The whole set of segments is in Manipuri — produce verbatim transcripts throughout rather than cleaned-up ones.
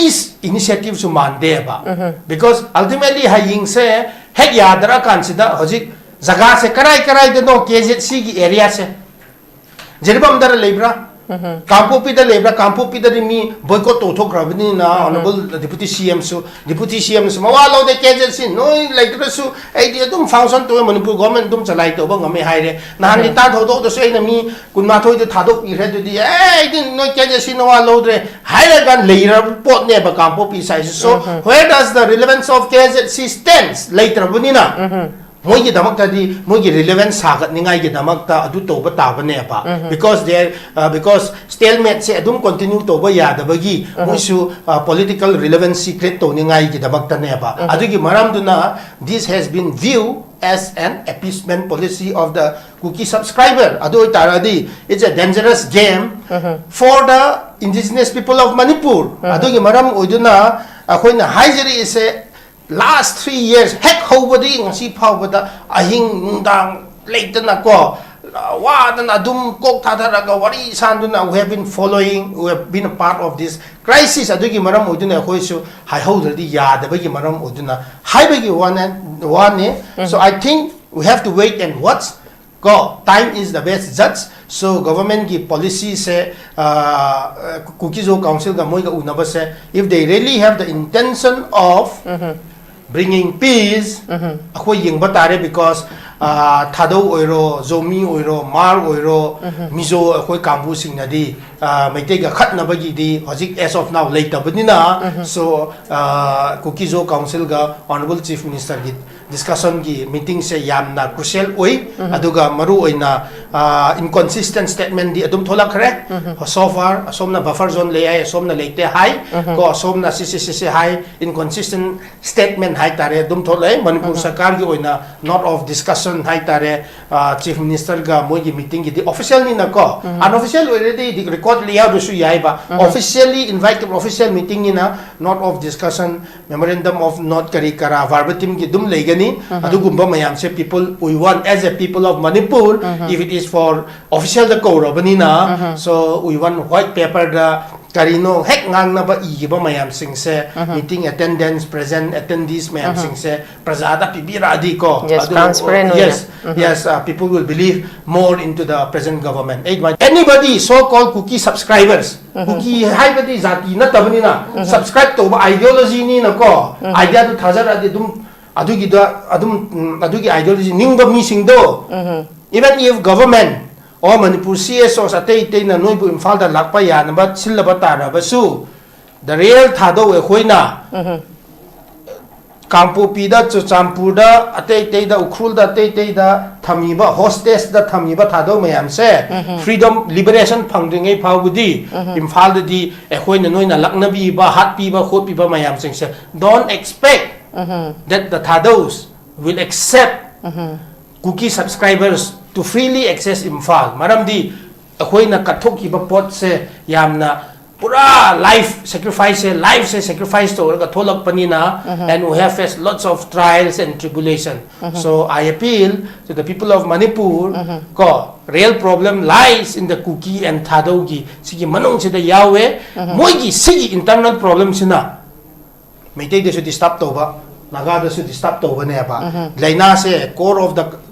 ꯄꯤꯁ ꯏꯅꯤꯁꯤꯌꯦꯇꯤꯚꯁꯨ ꯃꯥꯟꯗꯦꯕ꯫ ꯕꯤꯀꯣꯁ ꯑꯜꯇꯤꯃꯦꯠꯂꯤ ꯍꯌꯦꯡꯁꯦ ꯍꯦꯛ ꯌꯥꯗꯔꯀꯥꯟꯁꯤꯗ ꯍꯧꯖꯤꯛ ꯖꯒꯥꯁꯦ ꯀꯔꯥꯏ ꯀꯔꯥꯏꯗꯅꯣ ꯀꯦ ꯖꯦꯠ ꯁꯤꯒꯤ ꯑꯦꯔꯤꯌꯥꯁꯦ ꯖꯤꯔꯤꯕꯥꯝꯗꯔ ꯂꯩꯕ꯭ꯔꯥ? ꯀꯥꯡꯄꯣꯛꯄꯤꯗ ꯂꯩꯕ꯭ꯔꯥ? ꯀꯥꯡꯄꯣꯛꯄꯤꯗꯗꯤ ꯃꯤ ꯕꯣꯏꯀꯣꯠ ꯇꯧꯊꯣꯛꯈ꯭ꯔꯕꯅꯤꯅ ꯑꯣꯅꯔꯦꯕꯜ ꯗꯤꯄꯨꯇꯤ ꯁꯤ ꯑꯦꯝꯁꯨ, ꯗꯤꯄꯨꯇꯤ ꯁꯤ ꯑꯦꯝꯁꯨ ꯃꯋꯥ ꯂꯧꯗꯦ꯫ ꯀꯦ ꯖꯦꯠ ꯁꯤ ꯅꯣꯏ ꯂꯩꯇ꯭ꯔꯁꯨ ꯑꯩꯗꯤ ꯑꯗꯨꯝ ꯐꯪꯁꯟ ꯇꯧꯋꯦ, ꯃꯅꯤꯄꯨꯔ ꯒꯣꯔꯃꯦꯟ ꯑꯗꯨꯝ ꯆꯂꯥꯏ ꯇꯧꯕ ꯉꯝꯃꯦ ꯍꯥꯏꯔꯦ꯫ ꯅꯍꯥꯟꯒꯤ ꯇꯥꯟ ꯊꯧꯗꯣꯛꯇꯁꯨ ꯑꯩꯅ ꯃꯤ ꯀꯨꯟꯃꯥꯊꯣꯏꯗ ꯊꯥꯗꯣꯛꯄꯤꯈ꯭ꯔꯦ꯫ ꯑꯗꯨꯗꯤ ꯑꯦ ꯑꯩꯗꯤ ꯅꯣꯏ ꯀꯦ ꯖꯦꯠ ꯁꯤ ꯅꯋꯥ ꯂꯧꯗ꯭ꯔꯦ ꯍꯥꯏꯔꯒ ꯂꯩꯔꯕ ꯄꯣꯠꯅꯦꯕ ꯀꯥꯡꯄꯣꯛꯄꯤ ꯁꯥꯏꯁꯦ꯫ So where does the relevance of K Z C stands? ꯂꯩꯇ꯭ꯔꯕꯅꯤꯅ ꯃꯣꯏꯒꯤꯗꯃꯛꯇꯗꯤ ꯃꯣꯏꯒꯤ ꯔꯤꯂꯦꯚꯦꯟꯁ ꯁꯥꯒꯠꯅꯤꯡꯉꯥꯏꯒꯤꯗꯃꯛꯇ ꯑꯗꯨ ꯇꯧꯕ ꯇꯥꯕꯅꯦꯕ꯫ Because they are, uh, because stalemate ꯁꯦ ꯑꯗꯨꯝ ꯀꯟꯇꯤꯅ꯭ꯌꯨ ꯇꯧꯕ ꯌꯥꯗꯕꯒꯤ ꯃꯣꯏꯁꯨ ꯄꯣꯂꯤꯇꯤꯀꯦꯜ ꯔꯤꯂꯦꯚꯦꯟꯁꯤ ꯀ꯭ꯔꯤꯌꯦꯠ ꯇꯧꯅꯤꯡꯉꯥꯏꯒꯤꯗꯃꯛꯇꯅꯦꯕ꯫ ꯑꯗꯨꯒꯤ ꯃꯔꯝꯗꯨꯅ this has been viewed as an appeasement policy of the Kuki subscriber. ꯑꯗꯨ ꯑꯣꯏꯇꯥꯔꯗꯤ it's a dangerous game for the indigenous people of Manipur. ꯑꯗꯨꯒꯤ ꯃꯔꯝ ꯑꯣꯏꯗꯨꯅ ꯑꯩꯈꯣꯏꯅ ꯍꯥꯏꯖꯔꯛꯏꯁꯦ, last three years ꯍꯦꯛ ꯍꯧꯕꯗꯒꯤ ꯉꯁꯤ ꯐꯥꯎꯕꯗ ꯑꯍꯤꯡ ꯅꯨꯡꯗꯥꯡ ꯂꯩꯇꯅꯀꯣ, ꯋꯥꯗꯅ ꯑꯗꯨꯝ ꯀꯣꯛ ꯊꯥꯗꯔꯒ ꯋꯥꯔꯤ ꯁꯥꯟꯗꯨꯅ we have been following, we have been a part of this crisis. ꯑꯗꯨꯒꯤ ꯃꯔꯝ ꯑꯣꯏꯗꯨꯅ ꯑꯩꯈꯣꯏꯁꯨ ꯍꯥꯏꯍꯧꯗ꯭ꯔꯗꯤ ꯌꯥꯗꯕꯒꯤ ꯃꯔꯝ ꯑꯣꯏꯗꯨꯅ ꯍꯥꯏꯕꯒꯤ ꯋꯥꯅꯦ, ꯋꯥꯅꯤ꯫ So I think we have to wait and watch. ꯀꯣ, time is the best judge. So government ꯒꯤ ꯄꯣꯂꯤꯁꯤꯁꯦ, ꯑ, Kuki Zo Council ꯒ ꯃꯣꯏꯒ ꯎꯅꯕꯁꯦ, if they really have the intention of bringing peace, ꯑꯩꯈꯣꯏ ꯌꯦꯡꯕ ꯇꯥꯔꯦ꯫ Because, ꯑ, ꯊꯥꯗꯧ ꯑꯣꯏꯔꯣ, ꯖꯣꯃꯤ ꯑꯣꯏꯔꯣ, ꯃꯥꯔ ꯑꯣꯏꯔꯣ, ꯃꯤꯖꯣ ꯑꯩꯈꯣꯏ ꯀꯥꯡꯕꯨꯁꯤꯡꯅꯗꯤ, ꯑ, ꯃꯩꯇꯩꯒ ꯈꯠꯅꯕꯒꯤꯗꯤ ꯍꯧꯖꯤꯛ as of now ꯂꯩꯇꯕꯅꯤꯅ꯫ So, ꯑ, Kuki Zo Council ꯒ Honourable Chief Minister ꯒꯤ ꯗꯤꯁꯀꯁꯟꯒꯤ ꯃꯤꯇꯤꯡꯁꯦ ꯌꯥꯝꯅ ꯀ꯭ꯔꯨꯁꯤꯌꯦꯜ ꯑꯣꯏ꯫ ꯑꯗꯨꯒ ꯃꯔꯨ ꯑꯣꯏꯅ, ꯑ, inconsistent statement ꯗꯤ ꯑꯗꯨꯝ ꯊꯣꯛꯂꯛꯈ꯭ꯔꯦ꯫ So far ꯑꯁꯣꯝꯅ buffer zone ꯂꯩ ꯍꯥꯏ, ꯑꯁꯣꯝꯅ ꯂꯩꯇꯦ ꯍꯥꯏ꯫ ꯀꯣ, ꯑꯁꯣꯝꯅ ꯁꯤꯁꯤ ꯁꯤꯁꯤ ꯍꯥꯏ, inconsistent statement ꯍꯥꯏꯇꯥꯔꯦ, ꯑꯗꯨꯝ ꯊꯣꯛꯂꯛꯑꯦ꯫ ꯃꯅꯤꯄꯨꯔ ꯁꯔꯀꯥꯔꯒꯤ ꯑꯣꯏꯅ note of discussion ꯍꯥꯏꯇꯥꯔꯦ, ꯑ, Chief Minister ꯒ ꯃꯣꯏꯒꯤ ꯃꯤꯇꯤꯡꯒꯤꯗꯤ official ꯅꯤꯅꯀꯣ, unofficial ꯑꯣꯏꯔꯗꯤ record ꯂꯩ ꯌꯥꯎꯗ꯭ꯔꯁꯨ ꯌꯥꯏꯕ꯫ Officially invite, official meeting ꯅꯤꯅ note of discussion, memorandum of note ꯀꯔꯤ ꯀꯔꯥ verbatim ꯒꯤ ꯑꯗꯨꯝ ꯂꯩꯒꯅꯤ꯫ ꯑꯗꯨꯒꯨꯝꯕ ꯃꯌꯥꯝꯁꯦ people, we want as a people of Manipur, if it is for official the ꯀꯧꯔꯕꯅꯤꯅ, so we want white paper ꯗ ꯀꯔꯤꯅꯣ ꯍꯦꯛ ꯉꯥꯡꯅꯕ ꯏꯈꯤꯕ ꯃꯌꯥꯝꯁꯤꯡꯁꯦ, meeting attendance, present attendees ꯃꯌꯥꯝꯁꯤꯡꯁꯦ ꯄ꯭ꯔꯖꯥꯗ ꯄꯤꯕꯤꯔꯛꯑꯗꯤꯀꯣ, Yes, ꯑꯗꯨ, transparent ꯑꯣꯏꯅ. Yes, yes, uh, people will believe more into the present government. ꯑꯩ ꯑꯗꯨꯃꯥꯏꯅ, anybody so called Kuki subscribers, Kuki ꯍꯥꯏꯕꯗꯤ ꯖꯥꯇꯤ ꯅꯠꯇꯕꯅꯤꯅ subscribe ꯇꯧꯕ ideology ꯅꯤꯅꯀꯣ, idea ꯗꯨ ꯊꯥꯖꯔꯛꯑꯗꯤ ꯑꯗꯨꯝ ꯑꯗꯨꯒꯤꯗ ꯑꯗꯨꯝ, ꯎꯝ, ꯑꯗꯨꯒꯤ ideology ꯅꯤꯡꯕ ꯃꯤꯁꯤꯡꯗꯣ, even if government or Manipur C S Os ꯑꯇꯩ ꯑꯇꯩꯅ ꯅꯣꯏꯕꯨ ꯏꯝꯐꯥꯜꯗ ꯂꯥꯛꯄ ꯌꯥꯅꯕ ꯁꯤꯜꯂꯕ ꯇꯥꯔꯕꯁꯨ, the real ꯊꯥꯗꯧ ꯑꯩꯈꯣꯏꯅ ꯀꯥꯡꯄꯣꯛꯄꯤꯗ, ꯆꯨꯔꯆꯥꯟꯄꯨꯔꯗ, ꯑꯇꯩ ꯑꯇꯩꯗ, ꯎꯈ꯭ꯔꯨꯜꯗ, ꯑꯇꯩ ꯑꯇꯩꯗ ꯊꯝꯃꯤꯕ, hostage ꯗ ꯊꯝꯃꯤꯕ ꯊꯥꯗꯧ ꯃꯌꯥꯝꯁꯦ, freedom, liberation ꯐꯪꯗ꯭ꯔꯤꯉꯩ ꯐꯥꯎꯕꯗꯤ ꯏꯝꯐꯥꯜꯗꯗꯤ ꯑꯩꯈꯣꯏꯅ ꯅꯣꯏꯅ ꯂꯛꯅꯕꯤꯕ, ꯍꯥꯠꯄꯤꯕ ꯈꯣꯠꯄꯤꯕ ꯃꯌꯥꯝꯁꯤꯡꯁꯦ, don't expect that the Thadous will accept Kuki subscribers to freely access Imphal. ꯃꯔꯝꯗꯤ ꯑꯩꯈꯣꯏꯅ ꯀꯠꯊꯣꯛꯈꯤꯕ ꯄꯣꯠꯁꯦ ꯌꯥꯝꯅ ꯄꯨꯔꯥ life sacrifice ꯁꯦ, life ꯁꯦ sacrifice ꯇꯧꯔꯒ ꯊꯣꯛꯂꯛꯄꯅꯤꯅ, and we have faced lots of trials and tribulation. So I appeal to the people of Manipur, ꯀꯣ, real problem lies in the Kuki and Thadou ꯒꯤ ꯁꯤꯒꯤ ꯃꯅꯨꯡꯁꯤꯗ ꯌꯥꯎꯋꯦ꯫ ꯃꯣꯏꯒꯤ ꯁꯤꯒꯤ internal problem ꯁꯤꯅ ꯃꯩꯇꯩꯗꯁꯨ disturb ꯇꯧꯕ, ꯅꯥꯒꯥꯗꯁꯨ disturb ꯇꯧꯕꯅꯦꯕ꯫ ꯂꯥꯏꯅꯥꯁꯦ, core of the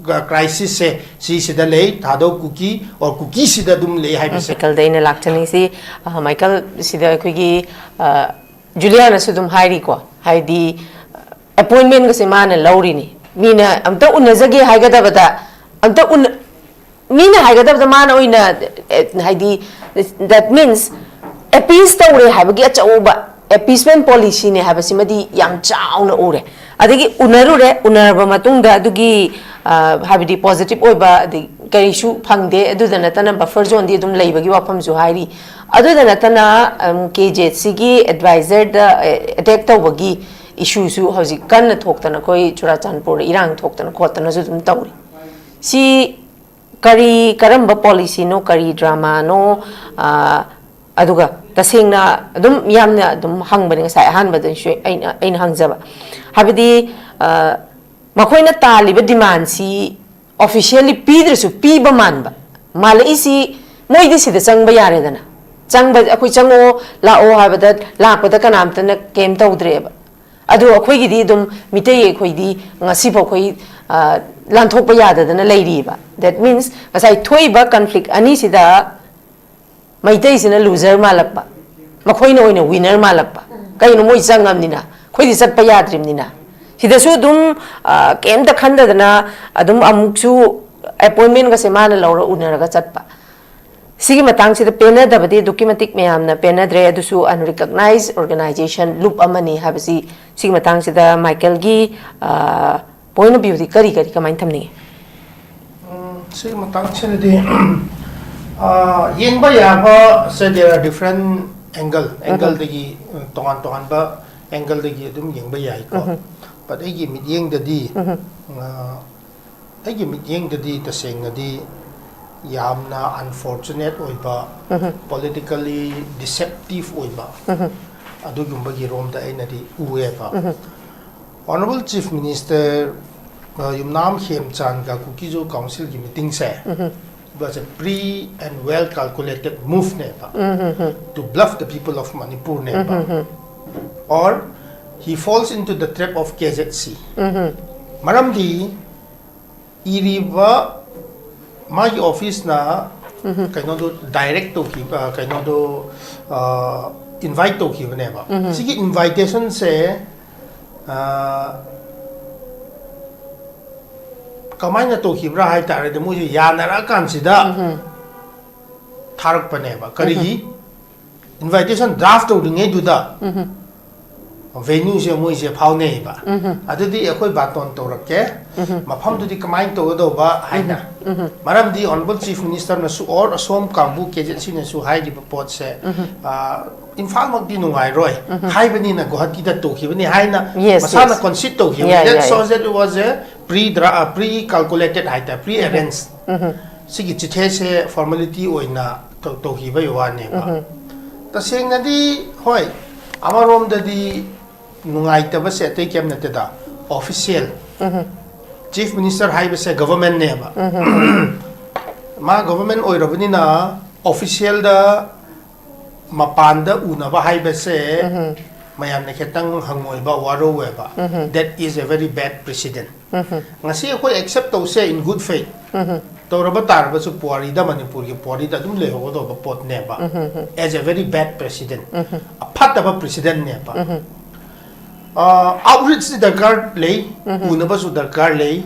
crisis ꯁꯦ ꯁꯤꯁꯤꯗ ꯂꯩ, ꯊꯥꯗꯧ ꯀꯨꯀꯤ or ꯀꯨꯀꯤꯁꯤꯗ ꯑꯗꯨꯝ ꯂꯩ ꯍꯥꯏꯕꯁꯦ꯫ ꯃꯥꯏꯀꯜꯗ ꯑꯩꯅ ꯂꯥꯛꯆꯅꯤꯡꯁꯤ, ꯑ, ꯃꯥꯏꯀꯜ, ꯁꯤꯗ ꯑꯩꯈꯣꯏꯒꯤ, ꯑ, ꯖꯨꯂꯤꯌꯥꯅꯁꯨ ꯑꯗꯨꯝ ꯍꯥꯏꯔꯤꯀꯣ, ꯍꯥꯏꯗꯤ appointment ꯒꯁꯦ ꯃꯥꯅ ꯂꯧꯔꯤꯅꯤ, ꯃꯤꯅ ꯑꯝꯇ ꯎꯅꯖꯒꯦ ꯍꯥꯏꯒꯗꯕꯗ ꯑꯝꯇ ꯎꯅ-, ꯃꯤꯅ ꯍꯥꯏꯒꯗꯕꯗ ꯃꯥꯅ ꯑꯣꯏꯅ, ꯑꯦ, ꯍꯥꯏꯗꯤ, that means appease ꯇꯧꯔꯦ ꯍꯥꯏꯕꯒꯤ ꯑꯆꯧꯕ appeasement policy ꯅꯦ ꯍꯥꯏꯕꯁꯤꯃꯗꯤ ꯌꯥꯝ ꯆꯥꯎꯅ ꯎꯔꯦ꯫ ꯑꯗꯒꯤ ꯎꯅꯔꯨꯔꯦ, ꯎꯅꯔꯕ ꯃꯇꯨꯡꯗ ꯑꯗꯨꯒꯤ, ꯑ, ꯍꯥꯏꯕꯗꯤ positive ꯑꯣꯏꯕ ꯑꯗꯩ ꯀꯔꯤꯁꯨ ꯐꯪꯗꯦ꯫ ꯑꯗꯨꯗ ꯅꯠꯇꯅ buffer zone ꯗꯤ ꯑꯗꯨꯝ ꯂꯩꯕꯒꯤ ꯋꯥꯐꯝꯁꯨ ꯍꯥꯏꯔꯤ꯫ ꯑꯗꯨꯗ ꯅꯠꯇꯅ, ꯎꯝ, ꯀꯦ ꯖꯦ ꯁꯤꯒꯤ advisor ꯗ, ꯑꯦ, attack ꯇꯧꯕꯒꯤ issue ꯁꯨ ꯍꯧꯖꯤꯛ ꯀꯟꯅ ꯊꯣꯛꯇꯅ, ꯑꯩꯈꯣꯏ ꯆꯨꯔꯥꯆꯥꯟꯄꯨꯔꯗ ꯏꯔꯥꯡ ꯊꯣꯛꯇꯅ ꯈꯣꯠꯇꯅꯁꯨ ꯑꯗꯨꯝ ꯇꯧꯔꯤ꯫ ꯁꯤ ꯀꯔꯤ, ꯀꯔꯝꯕ policy ꯅꯣ, ꯀꯔꯤ drama ꯅꯣ? ꯑ, ꯑꯗꯨꯒ ꯇꯁꯦꯡꯅ ꯑꯗꯨꯝ ꯌꯥꯝꯅ ꯑꯗꯨꯝ ꯍꯪꯕꯅꯦ ꯉꯁꯥꯏ ꯑꯍꯥꯟꯕꯗꯁꯨ ꯑꯩꯅ, ꯑꯩꯅ ꯍꯪꯖꯕ꯫ ꯍꯥꯏꯕꯗꯤ, ꯑ, ꯃꯈꯣꯏꯅ ꯇꯥꯜꯂꯤꯕ demand ꯁꯤ officially ꯄꯤꯗ꯭ꯔꯁꯨ ꯄꯤꯕ ꯃꯥꯟꯕ꯫ ꯃꯥꯜꯂꯛꯏꯁꯤ ꯃꯣꯏꯗꯤ ꯁꯤꯗ ꯆꯪꯕ ꯌꯥꯔꯦꯗꯅ꯫ ꯆꯪꯕ, ꯑꯩꯈꯣꯏ ꯆꯪꯉꯛꯑꯣ, ꯂꯥꯛꯑꯣ ꯍꯥꯏꯕꯗ ꯂꯥꯛꯄꯗ ꯀꯅꯥꯝꯇꯅ ꯀꯩꯝ ꯇꯧꯗ꯭ꯔꯦꯕ꯫ ꯑꯗꯣ ꯑꯩꯈꯣꯏꯒꯤꯗꯤ ꯑꯗꯨꯝ ꯃꯤꯇꯩ ꯑꯩꯈꯣꯏꯗꯤ ꯉꯁꯤꯐꯥꯎ ꯑꯩꯈꯣꯏ, ꯑ, ꯂꯥꯟꯊꯣꯛꯄ ꯌꯥꯗꯗꯅ ꯂꯩꯔꯤꯕ꯫ That means ꯉꯁꯥꯏ ꯊꯣꯛꯏꯕ conflict ꯑꯅꯤꯁꯤꯗ ꯃꯩꯇꯩꯁꯤꯅ loser ꯃꯥꯜꯂꯛꯄ, ꯃꯈꯣꯏꯅ ꯑꯣꯏꯅ winner ꯃꯥꯜꯂꯛꯄ꯫ ꯀꯩꯅꯣ, ꯃꯣꯏ ꯆꯪꯉꯕꯅꯤꯅ ꯑꯩꯈꯣꯏꯗꯤ ꯆꯠꯄ ꯌꯥꯗ꯭ꯔꯤꯕꯅꯤꯅ꯫ ꯁꯤꯗꯁꯨ ꯑꯗꯨꯝ, ꯑ, ꯀꯩꯝꯇ ꯈꯟꯗꯗꯅ ꯑꯗꯨꯝ ꯑꯃꯨꯛꯁꯨ appointmentꯒꯁꯦ ꯃꯥꯅ ꯂꯧꯔ ꯎꯅꯔꯒ ꯆꯠꯄ꯫ ꯁꯤꯒꯤ ꯃꯇꯥꯡꯁꯤꯗ ꯄꯦꯟꯅꯗꯕꯗꯤ ꯑꯗꯨꯛꯀꯤ ꯃꯇꯤꯛ ꯃꯌꯥꯝꯅ ꯄꯦꯟꯅꯗ꯭ꯔꯦ꯫ ꯑꯗꯨꯁꯨ unrecognized organization, ꯂꯨꯞ ꯑꯃꯅꯤ ꯍꯥꯏꯕꯁꯤ ꯁꯤꯒꯤ ꯃꯇꯥꯡꯁꯤꯗ ꯃꯥꯏꯀꯦꯜꯒꯤ, ꯑ, point of viewꯗꯤ ꯀꯔꯤ ꯀꯔꯤ, ꯀꯃꯥꯏꯅ ꯊꯝꯅꯤꯡꯉꯤ? ꯎꯝ, ꯁꯤꯒꯤ ꯃꯇꯥꯡꯁꯤꯗꯗꯤ, ꯑ, ꯌꯦꯡꯕ ꯌꯥꯕ ꯁꯦ, there are different angle, angleꯗꯒꯤ, ꯎꯝ, ꯇꯣꯉꯥꯟ ꯇꯣꯉꯥꯟꯕ angleꯗꯒꯤ ꯑꯗꯨꯝ ꯌꯦꯡꯕ ꯌꯥꯏꯀꯣ꯫ But ꯑꯩꯒꯤ ꯃꯤꯠꯌꯦꯡꯗꯗꯤ, ꯑ, ꯑꯩꯒꯤ ꯃꯤꯠꯌꯦꯡꯗꯗꯤ ꯇꯁꯦꯡꯅꯗꯤ ꯌꯥꯝꯅ unfortunate ꯑꯣꯏꯕ, politically deceptive ꯑꯣꯏꯕ, ꯑꯗꯨꯒꯨꯝꯕꯒꯤ ꯔꯣꯝꯗ ꯑꯩꯅꯗꯤ ꯎꯑꯦꯕ꯫ Honorable Chief Minister, ꯑ, ꯌꯨꯝꯅꯥꯝ ꯈꯦꯝꯆꯥꯟꯒ ꯀꯨꯀꯤꯖꯣ councilꯒꯤ meetingꯁꯦ, it was a pre and well calculated moveꯅꯦꯕ, to bluff the people of Manipurꯅꯦꯕ, or he falls into the trap of KZC꯫ ꯃꯔꯝꯗꯤ ꯏꯔꯤꯕ ꯃꯥꯒꯤ officeꯅ ꯀꯩꯅꯣꯗꯣ direct ꯇꯧꯈꯤꯕ, ꯀꯩꯅꯣꯗꯣ, ꯑ, invite ꯇꯧꯈꯤꯕꯅꯦꯕ꯫ ꯁꯤꯒꯤ invitationꯁꯦ, ꯑ, ꯀꯃꯥꯏꯅ ꯇꯧꯈꯤꯕ꯭ꯔꯥ ꯍꯥꯏ ꯇꯥꯔꯗꯤ, ꯃꯣꯏꯁꯦ ꯌꯥꯅꯔꯛꯑꯀꯥꯟꯁꯤꯗ ꯊꯥꯔꯛꯄꯅꯦꯕ꯫ ꯀꯔꯤꯒꯤ? Invitation draft ꯇꯧꯔꯤꯉꯩꯗꯨꯗ venueꯁꯦ ꯃꯣꯏꯁꯦ ꯐꯥꯎꯅꯩꯌꯦꯕ꯫ ꯑꯗꯨꯗꯤ ꯑꯩꯈꯣꯏ ꯕꯥꯇꯣꯟ ꯇꯧꯔꯛꯀꯦ, ꯃꯐꯝꯗꯨꯗꯤ ꯀꯃꯥꯏꯅ ꯇꯧꯒꯗꯧꯕ ꯍꯥꯏꯅ꯫ ꯃꯔꯝꯗꯤ Honorable Chief Ministerꯅꯁꯨ or ꯑꯁꯣꯝ ꯀꯥꯡꯕꯨ KZCꯅꯁꯨ ꯍꯥꯏꯔꯤꯕ ꯄꯣꯠꯁꯦ, ꯑ, ꯏꯝꯐꯥꯜꯃꯛꯇꯤ ꯅꯨꯡꯉꯥꯏꯔꯣꯏ ꯍꯥꯏꯕꯅꯤꯅ ꯒꯨꯋꯥꯍꯥꯇꯤꯗ ꯇꯧꯈꯤꯕꯅꯤ ꯍꯥꯏꯅ ꯃꯁꯥꯅ concede ꯇꯧꯈꯤꯕꯅꯤ꯫ That shows that it was a pre dra-, ꯑ, pre calculated ꯍꯥꯏꯇꯥꯔꯦ, pre arrange꯫ ꯁꯤꯒꯤ ꯆꯤꯊꯤꯁꯦ formality ꯑꯣꯏꯅ ꯇꯧ-, ꯇꯧꯈꯤꯕꯒꯤ ꯋꯥꯅꯦꯕ꯫ ꯇꯁꯦꯡꯅꯗꯤ, ꯍꯣꯏ, ꯑꯃꯔꯣꯝꯗꯗꯤ ꯅꯨꯡꯉꯥꯏꯇꯕꯁꯦ ꯑꯇꯩ ꯀꯩꯝ ꯅꯠꯇꯦꯗ, official꯫ Chief Minister ꯍꯥꯏꯕꯁꯦ governmentꯅꯦꯕ꯫ ꯃꯥ government ꯑꯣꯏꯔꯕꯅꯤꯅ officialꯗ ꯃꯄꯥꯟꯗ ꯎꯅꯕ ꯍꯥꯏꯕꯁꯦ ꯃꯌꯥꯝꯅ ꯈꯤꯇꯪ ꯍꯪꯉꯣꯏꯕ, ꯋꯥꯔꯧꯋꯦꯕ꯫ That is a very bad precedent. ꯉꯁꯤ ꯑꯩꯈꯣꯏ accept ꯇꯧꯁꯦ in good faith꯫ ꯇꯧꯔꯕ ꯇꯥꯔꯕꯁꯨ ꯄꯨꯋꯥꯔꯤꯗ, ꯃꯅꯤꯄꯨꯔꯒꯤ ꯄꯨꯋꯥꯔꯤꯗ ꯑꯗꯨꯝ ꯂꯩꯍꯧꯒꯗꯧꯕ ꯄꯣꯠꯅꯦꯕ꯫ As a very bad precedent꯫ ꯑꯐꯠꯇꯕ precedentꯅꯦꯕ꯫ Outreachꯁꯤ ꯗꯔꯀꯥꯔ ꯂꯩ, ꯎꯅꯕꯁꯨ ꯗꯔꯀꯥꯔ ꯂꯩ꯫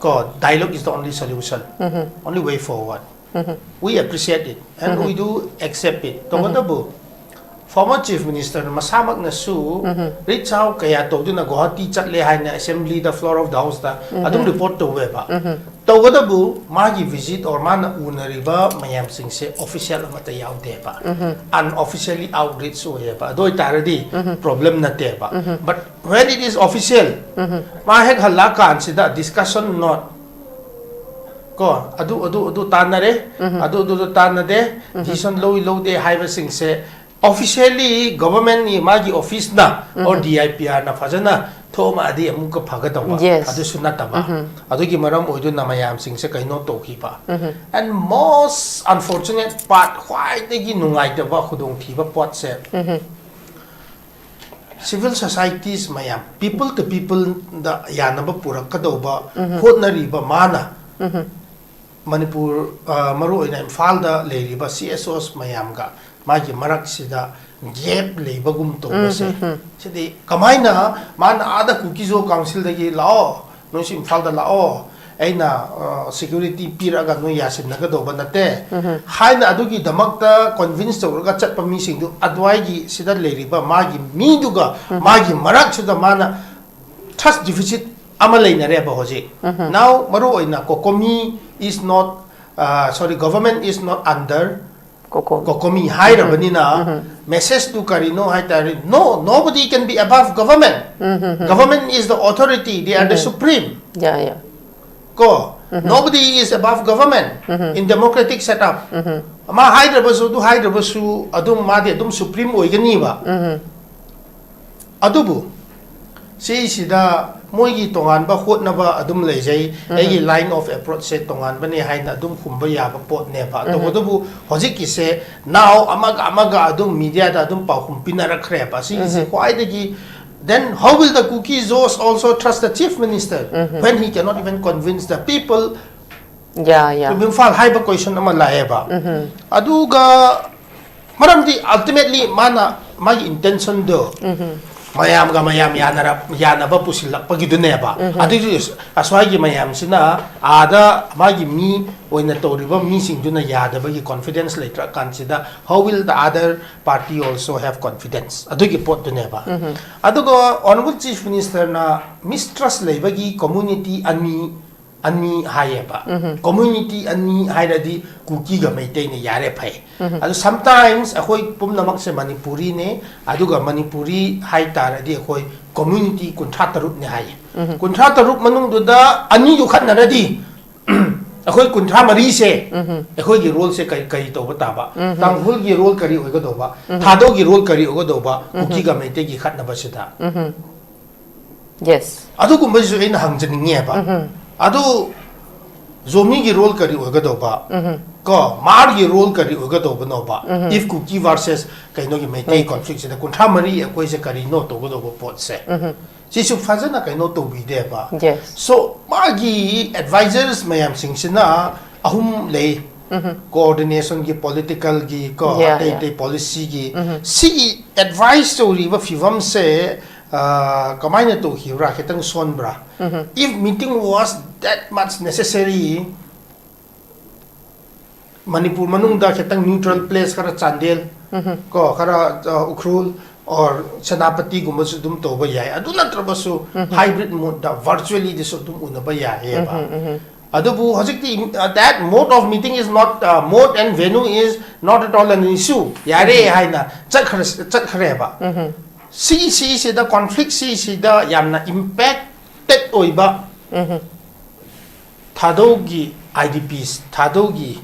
ꯀꯣ, dialogue is the only solution, only way forward. We appreciate it and we do accept it. ꯇꯧꯕꯇꯕꯨ former Chief Minister ꯃꯁꯥꯃꯛꯅꯁꯨ reach out ꯀꯌꯥ ꯇꯧꯗꯨꯅ ꯒꯨꯋꯥꯍꯥꯇꯤ ꯆꯠꯂꯦ ꯍꯥꯏꯅ assemblyꯗ, floor of the houseꯇ ꯑꯗꯨꯝ report ꯇꯧꯋꯦꯕ꯫ ꯇꯧꯕꯇꯕꯨ ꯃꯥꯒꯤ visit or ꯃꯥꯅ ꯎꯅꯔꯤꯕ ꯃꯌꯥꯝꯁꯤꯡꯁꯦ official ꯑꯃꯠꯇ ꯌꯥꯎꯗꯦꯕ꯫ Unofficially outreach ꯑꯣꯏꯌꯦꯕ꯫ ꯑꯗꯨ ꯑꯣꯏꯇꯥꯔꯗꯤ problem ꯅꯠꯇꯦꯕ꯫ But when it is official, ꯃꯥ ꯍꯦꯛ ꯍꯜꯂꯛꯑꯀꯥꯟꯁꯤꯗ discussion note, ꯀꯣ, ꯑꯗꯨ ꯑꯗꯨ ꯑꯗꯨ ꯇꯥꯟꯅꯔꯦ, ꯑꯗꯨ ꯑꯗꯨ ꯑꯗꯨ ꯇꯥꯟꯅꯗꯦ, decision ꯂꯧꯏ ꯂꯧꯗꯦ ꯍꯥꯏꯕꯁꯤꯡꯁꯦ officially governmentꯀꯤ ꯃꯥꯒꯤ officeꯅ or DIPRꯅ ꯐꯖꯅ ꯊꯣꯛꯑꯝꯃꯗꯤ ꯑꯃꯨꯛꯀ ꯐꯒꯗꯧꯕ꯫ Yes. ꯑꯗꯨꯁꯨ ꯅꯠꯇꯕ꯫ ꯑꯗꯨꯒꯤ ꯃꯔꯝ ꯑꯣꯏꯗꯨꯅ ꯃꯌꯥꯝꯁꯤꯡꯁꯦ ꯀꯩꯅꯣ ꯇꯧꯈꯤꯕ꯫ And most unfortunate part, ꯈ꯭ꯋꯥꯏꯗꯒꯤ ꯅꯨꯡꯉꯥꯏꯇꯕ ꯈꯨꯗꯣꯡꯊꯤꯕ ꯄꯣꯠꯁꯦ, civil societies ꯃꯌꯥꯝ, people to peopleꯗ ꯌꯥꯅꯕ ꯄꯨꯔꯛꯀꯗꯧꯕ ꯍꯣꯠꯅꯔꯤꯕ ꯃꯥꯅ ꯃꯅꯤꯄꯨꯔ, ꯑ, ꯃꯔꯨꯑꯣꯏꯅ ꯏꯝꯐꯥꯜꯗ ꯂꯩꯔꯤꯕ CSOs ꯃꯌꯥꯝꯒ ꯃꯥꯒꯤ ꯃꯔꯛꯁꯤꯗ gap ꯂꯩꯕꯒꯨꯝ ꯇꯧꯕꯁꯦ, ꯁꯤꯗꯤ ꯀꯃꯥꯏꯅ ꯃꯥꯅ ꯑꯥꯗ ꯀꯨꯀꯤꯖꯣ councilꯗꯒꯤ ꯂꯥꯛꯑꯣ, ꯅꯣꯏꯁꯨ ꯏꯝꯐꯥꯜꯗ ꯂꯥꯛꯑꯣ, ꯑꯩꯅ, ꯑ, security ꯄꯤꯔꯛꯑꯒ ꯅꯣꯏ ꯌꯥꯁꯤꯟꯅꯒꯗꯧꯕ ꯅꯠꯇꯦ ꯍꯥꯏꯅ ꯑꯗꯨꯒꯤꯗꯃꯛꯇ convince ꯇꯧꯔꯒ ꯆꯠꯄ ꯃꯤꯁꯤꯡꯗꯨ ꯑꯗꯨꯋꯥꯏꯒꯤ ꯁꯤꯗ ꯂꯩꯔꯤꯕ ꯃꯥꯒꯤ ꯃꯤꯗꯨꯒ ꯃꯥꯒꯤ ꯃꯔꯛꯁꯤꯗ ꯃꯥꯅ trust deficit ꯑꯃ ꯂꯩꯅꯔꯦꯕ ꯍꯧꯖꯤꯛ꯫ Now ꯃꯔꯨꯑꯣꯏꯅ COCOMI is not, ꯑ, sorry, government is not under COCOMI. COCOMI ꯍꯥꯏꯔꯕꯅꯤꯅ messageꯇꯨ ꯀꯔꯤꯅꯣ ꯍꯥꯏ ꯇꯥꯔꯗꯤ, no, nobody can be above government. Government is the authority, they are the supreme. Yeah, yeah. ꯀꯣ, nobody is above government in democratic setup. ꯃꯥ ꯍꯥꯏꯗ꯭ꯔꯕꯁꯨ, ꯑꯗꯨ ꯍꯥꯏꯗ꯭ꯔꯕꯁꯨ ꯑꯗꯨꯝ ꯃꯥꯗꯤ ꯑꯗꯨꯝ supreme ꯑꯣꯏꯒꯅꯤꯕ꯫ ꯑꯗꯨꯕꯨ ꯁꯤꯁꯤꯗ ꯃꯣꯏꯒꯤ ꯇꯣꯉꯥꯟꯕ ꯍꯣꯠꯅꯕ ꯑꯗꯨꯝ ꯂꯩꯖꯩ, ꯑꯩꯒꯤ line of approach ꯁꯦ ꯇꯣꯉꯥꯟꯕꯅꯦ ꯍꯥꯏꯅ ꯑꯗꯨꯝ ꯈꯨꯝꯕ ꯌꯥꯕ ꯄꯣꯠꯅꯦꯕ꯫ ꯇꯧꯕꯇꯕꯨ ꯍꯧꯖꯤꯛꯀꯤꯁꯦ now ꯑꯃꯒ ꯑꯃꯒ ꯑꯗꯨꯝ media ꯗ ꯑꯗꯨꯝ ꯄꯥꯎꯈꯨꯝ ꯄꯤꯅꯔꯛꯈ꯭ꯔꯦꯕ꯫ ꯁꯤꯒꯤꯁꯦ ꯈ꯭ꯋꯥꯏꯗꯒꯤ, then how will the Kuki Zos also trust the chief minister when he cannot even convince the people ꯌꯥ ꯌꯥ to Imphal ꯍꯥꯏꯕ question ꯑꯃ ꯂꯥꯛꯑꯦꯕ꯫ ꯑꯗꯨꯒ ꯃꯔꯝꯗꯤ ultimately ꯃꯥꯅ ꯃꯥꯒꯤ intention ꯗꯣ ꯃꯌꯥꯝꯒ ꯃꯌꯥꯝ ꯌꯥꯅꯔ ꯌꯥꯅꯕ ꯄꯨꯁꯤꯜꯂꯛꯄꯒꯤꯗꯨꯅꯦꯕ꯫ ꯑꯗꯨꯒꯤ ꯑꯁ꯭ꯋꯥꯏꯒꯤ ꯃꯌꯥꯝꯁꯤꯅ ꯑꯥꯗ ꯃꯥꯒꯤ ꯃꯤ ꯑꯣꯏꯅ ꯇꯧꯔꯤꯕ ꯃꯤꯁꯤꯡꯗꯨꯅ ꯌꯥꯗꯕꯒꯤ confidence ꯂꯩꯇ꯭ꯔꯀꯥꯟꯁꯤꯗ how will the other party also have confidence? ꯑꯗꯨꯒꯤ ꯄꯣꯠꯇꯨꯅꯦꯕ꯫ ꯑꯗꯨꯒ Honourable Chief Minister ꯅ mistrust ꯂꯩꯕꯒꯤ community ꯑꯅꯤ ꯑꯅꯤ ꯍꯥꯏꯌꯦꯕ꯫ Community ꯑꯅꯤ ꯍꯥꯏꯔꯗꯤ ꯀꯨꯀꯤꯒ ꯃꯩꯇꯩꯅ ꯌꯥꯔꯦ, ꯐꯩ꯫ ꯑꯗꯨ sometimes ꯑꯩꯈꯣꯏ ꯄꯨꯝꯅꯃꯛꯁꯦ ꯃꯅꯤꯄꯨꯔꯤꯅꯦ, ꯑꯗꯨꯒ ꯃꯅꯤꯄꯨꯔꯤ ꯍꯥꯏ ꯇꯥꯔꯗꯤ ꯑꯩꯈꯣꯏ community ꯀꯨꯟꯊ꯭ꯔꯥ ꯇꯔꯨꯛꯅꯦ ꯍꯥꯏꯌꯦ꯫ ꯀꯨꯟꯊ꯭ꯔꯥ ꯇꯔꯨꯛ ꯃꯅꯨꯡꯗꯨꯗ ꯑꯅꯤ ꯌꯣꯛꯈꯠꯅꯔꯗꯤ ꯑꯩꯈꯣꯏ ꯀꯨꯟꯊ꯭ꯔꯥ ꯃꯔꯤꯁꯦ ꯑꯩꯈꯣꯏꯒꯤ role ꯁꯦ ꯀꯔꯤ ꯀꯔꯤ ꯇꯧꯕ ꯇꯥꯕ? ꯇꯥꯡꯈꯨꯜꯒꯤ role ꯀꯔꯤ ꯑꯣꯏꯒꯗꯧꯕ? ꯊꯥꯗꯧꯒꯤ role ꯀꯔꯤ ꯑꯣꯏꯒꯗꯧꯕ? ꯀꯨꯀꯤꯒ ꯃꯩꯇꯩꯒꯤ ꯈꯠꯅꯕꯁꯤꯗ ꯌꯦꯁ ꯑꯗꯨꯒꯨꯝꯕꯁꯤꯁꯨ ꯑꯩꯅ ꯍꯪꯖꯅꯤꯡꯉꯦꯕ꯫ ꯑꯗꯨ ꯖꯣꯃꯤꯒꯤ role ꯀꯔꯤ ꯑꯣꯏꯒꯗꯧꯕ? ꯀꯣ, ꯃꯥꯔꯒꯤ role ꯀꯔꯤ ꯑꯣꯏꯒꯗꯧꯕꯅꯣꯕ? If Kuki versus ꯀꯩꯅꯣꯒꯤ ꯃꯩꯇꯩ conflict ꯁꯤꯗ ꯀꯨꯟꯊ꯭ꯔꯥ ꯃꯔꯤ ꯑꯩꯈꯣꯏꯁꯦ ꯀꯔꯤꯅꯣ ꯇꯧꯒꯗꯧꯕ ꯄꯣꯠꯁꯦ? ꯁꯤꯁꯨ ꯐꯖꯅ ꯀꯩꯅꯣ ꯇꯧꯕꯤꯗꯦꯕ꯫ ꯌꯦꯁ So ꯃꯥꯒꯤ advisors ꯃꯌꯥꯝꯁꯤꯡꯁꯤꯅ ꯑꯍꯨꯝ ꯂꯩ꯫ Coordination ꯒꯤ, political ꯒꯤ, ꯀꯣ, Yeah, ꯑꯇꯩ yeah. ꯑꯇꯩ policy ꯒꯤ꯫ ꯁꯤꯒꯤ advice ꯇꯧꯔꯤꯕ ꯐꯤꯕꯝꯁꯦ ꯑ, ꯀꯃꯥꯏꯅ ꯇꯧꯈꯤꯕ꯭ꯔꯥ? ꯈꯤꯇꯪ ꯁꯣꯟꯕ꯭ꯔꯥ? If meeting was that much necessary, Manipur ꯃꯅꯨꯡꯗ ꯈꯤꯇꯪ neutral place, ꯈꯔ ꯆꯥꯟꯗꯦꯜ, ꯀꯣ, ꯈꯔ ꯑ, ꯎꯈ꯭ꯔꯨꯜ or ꯁꯦꯅꯥꯄꯇꯤꯒꯨꯝꯕꯁꯨ ꯑꯗꯨꯝ ꯇꯧꯕ ꯌꯥꯏ꯫ ꯑꯗꯨ ꯅꯠꯇ꯭ꯔꯕꯁꯨ hybrid mode ꯗ virtually ꯗꯁꯨ ꯑꯗꯨꯝ ꯎꯅꯕ ꯌꯥꯏꯌꯦꯕ꯫ ꯑꯗꯨꯕꯨ ꯍꯧꯖꯤꯛꯇꯤ, uh, that mode of meeting is not, uh, mode and venue is not at all an issue. ꯌꯥꯔꯦ ꯍꯥꯏꯅ ꯆꯠꯈ꯭ꯔ ꯆꯠꯈ꯭ꯔꯦꯕ꯫ ꯁꯤ ꯁꯤꯁꯤꯗ conflict ꯁꯤꯁꯤꯗ ꯌꯥꯝꯅ impacted ꯑꯣꯏꯕ ꯊꯥꯗꯧꯒꯤ I D Ps, ꯊꯥꯗꯧꯒꯤ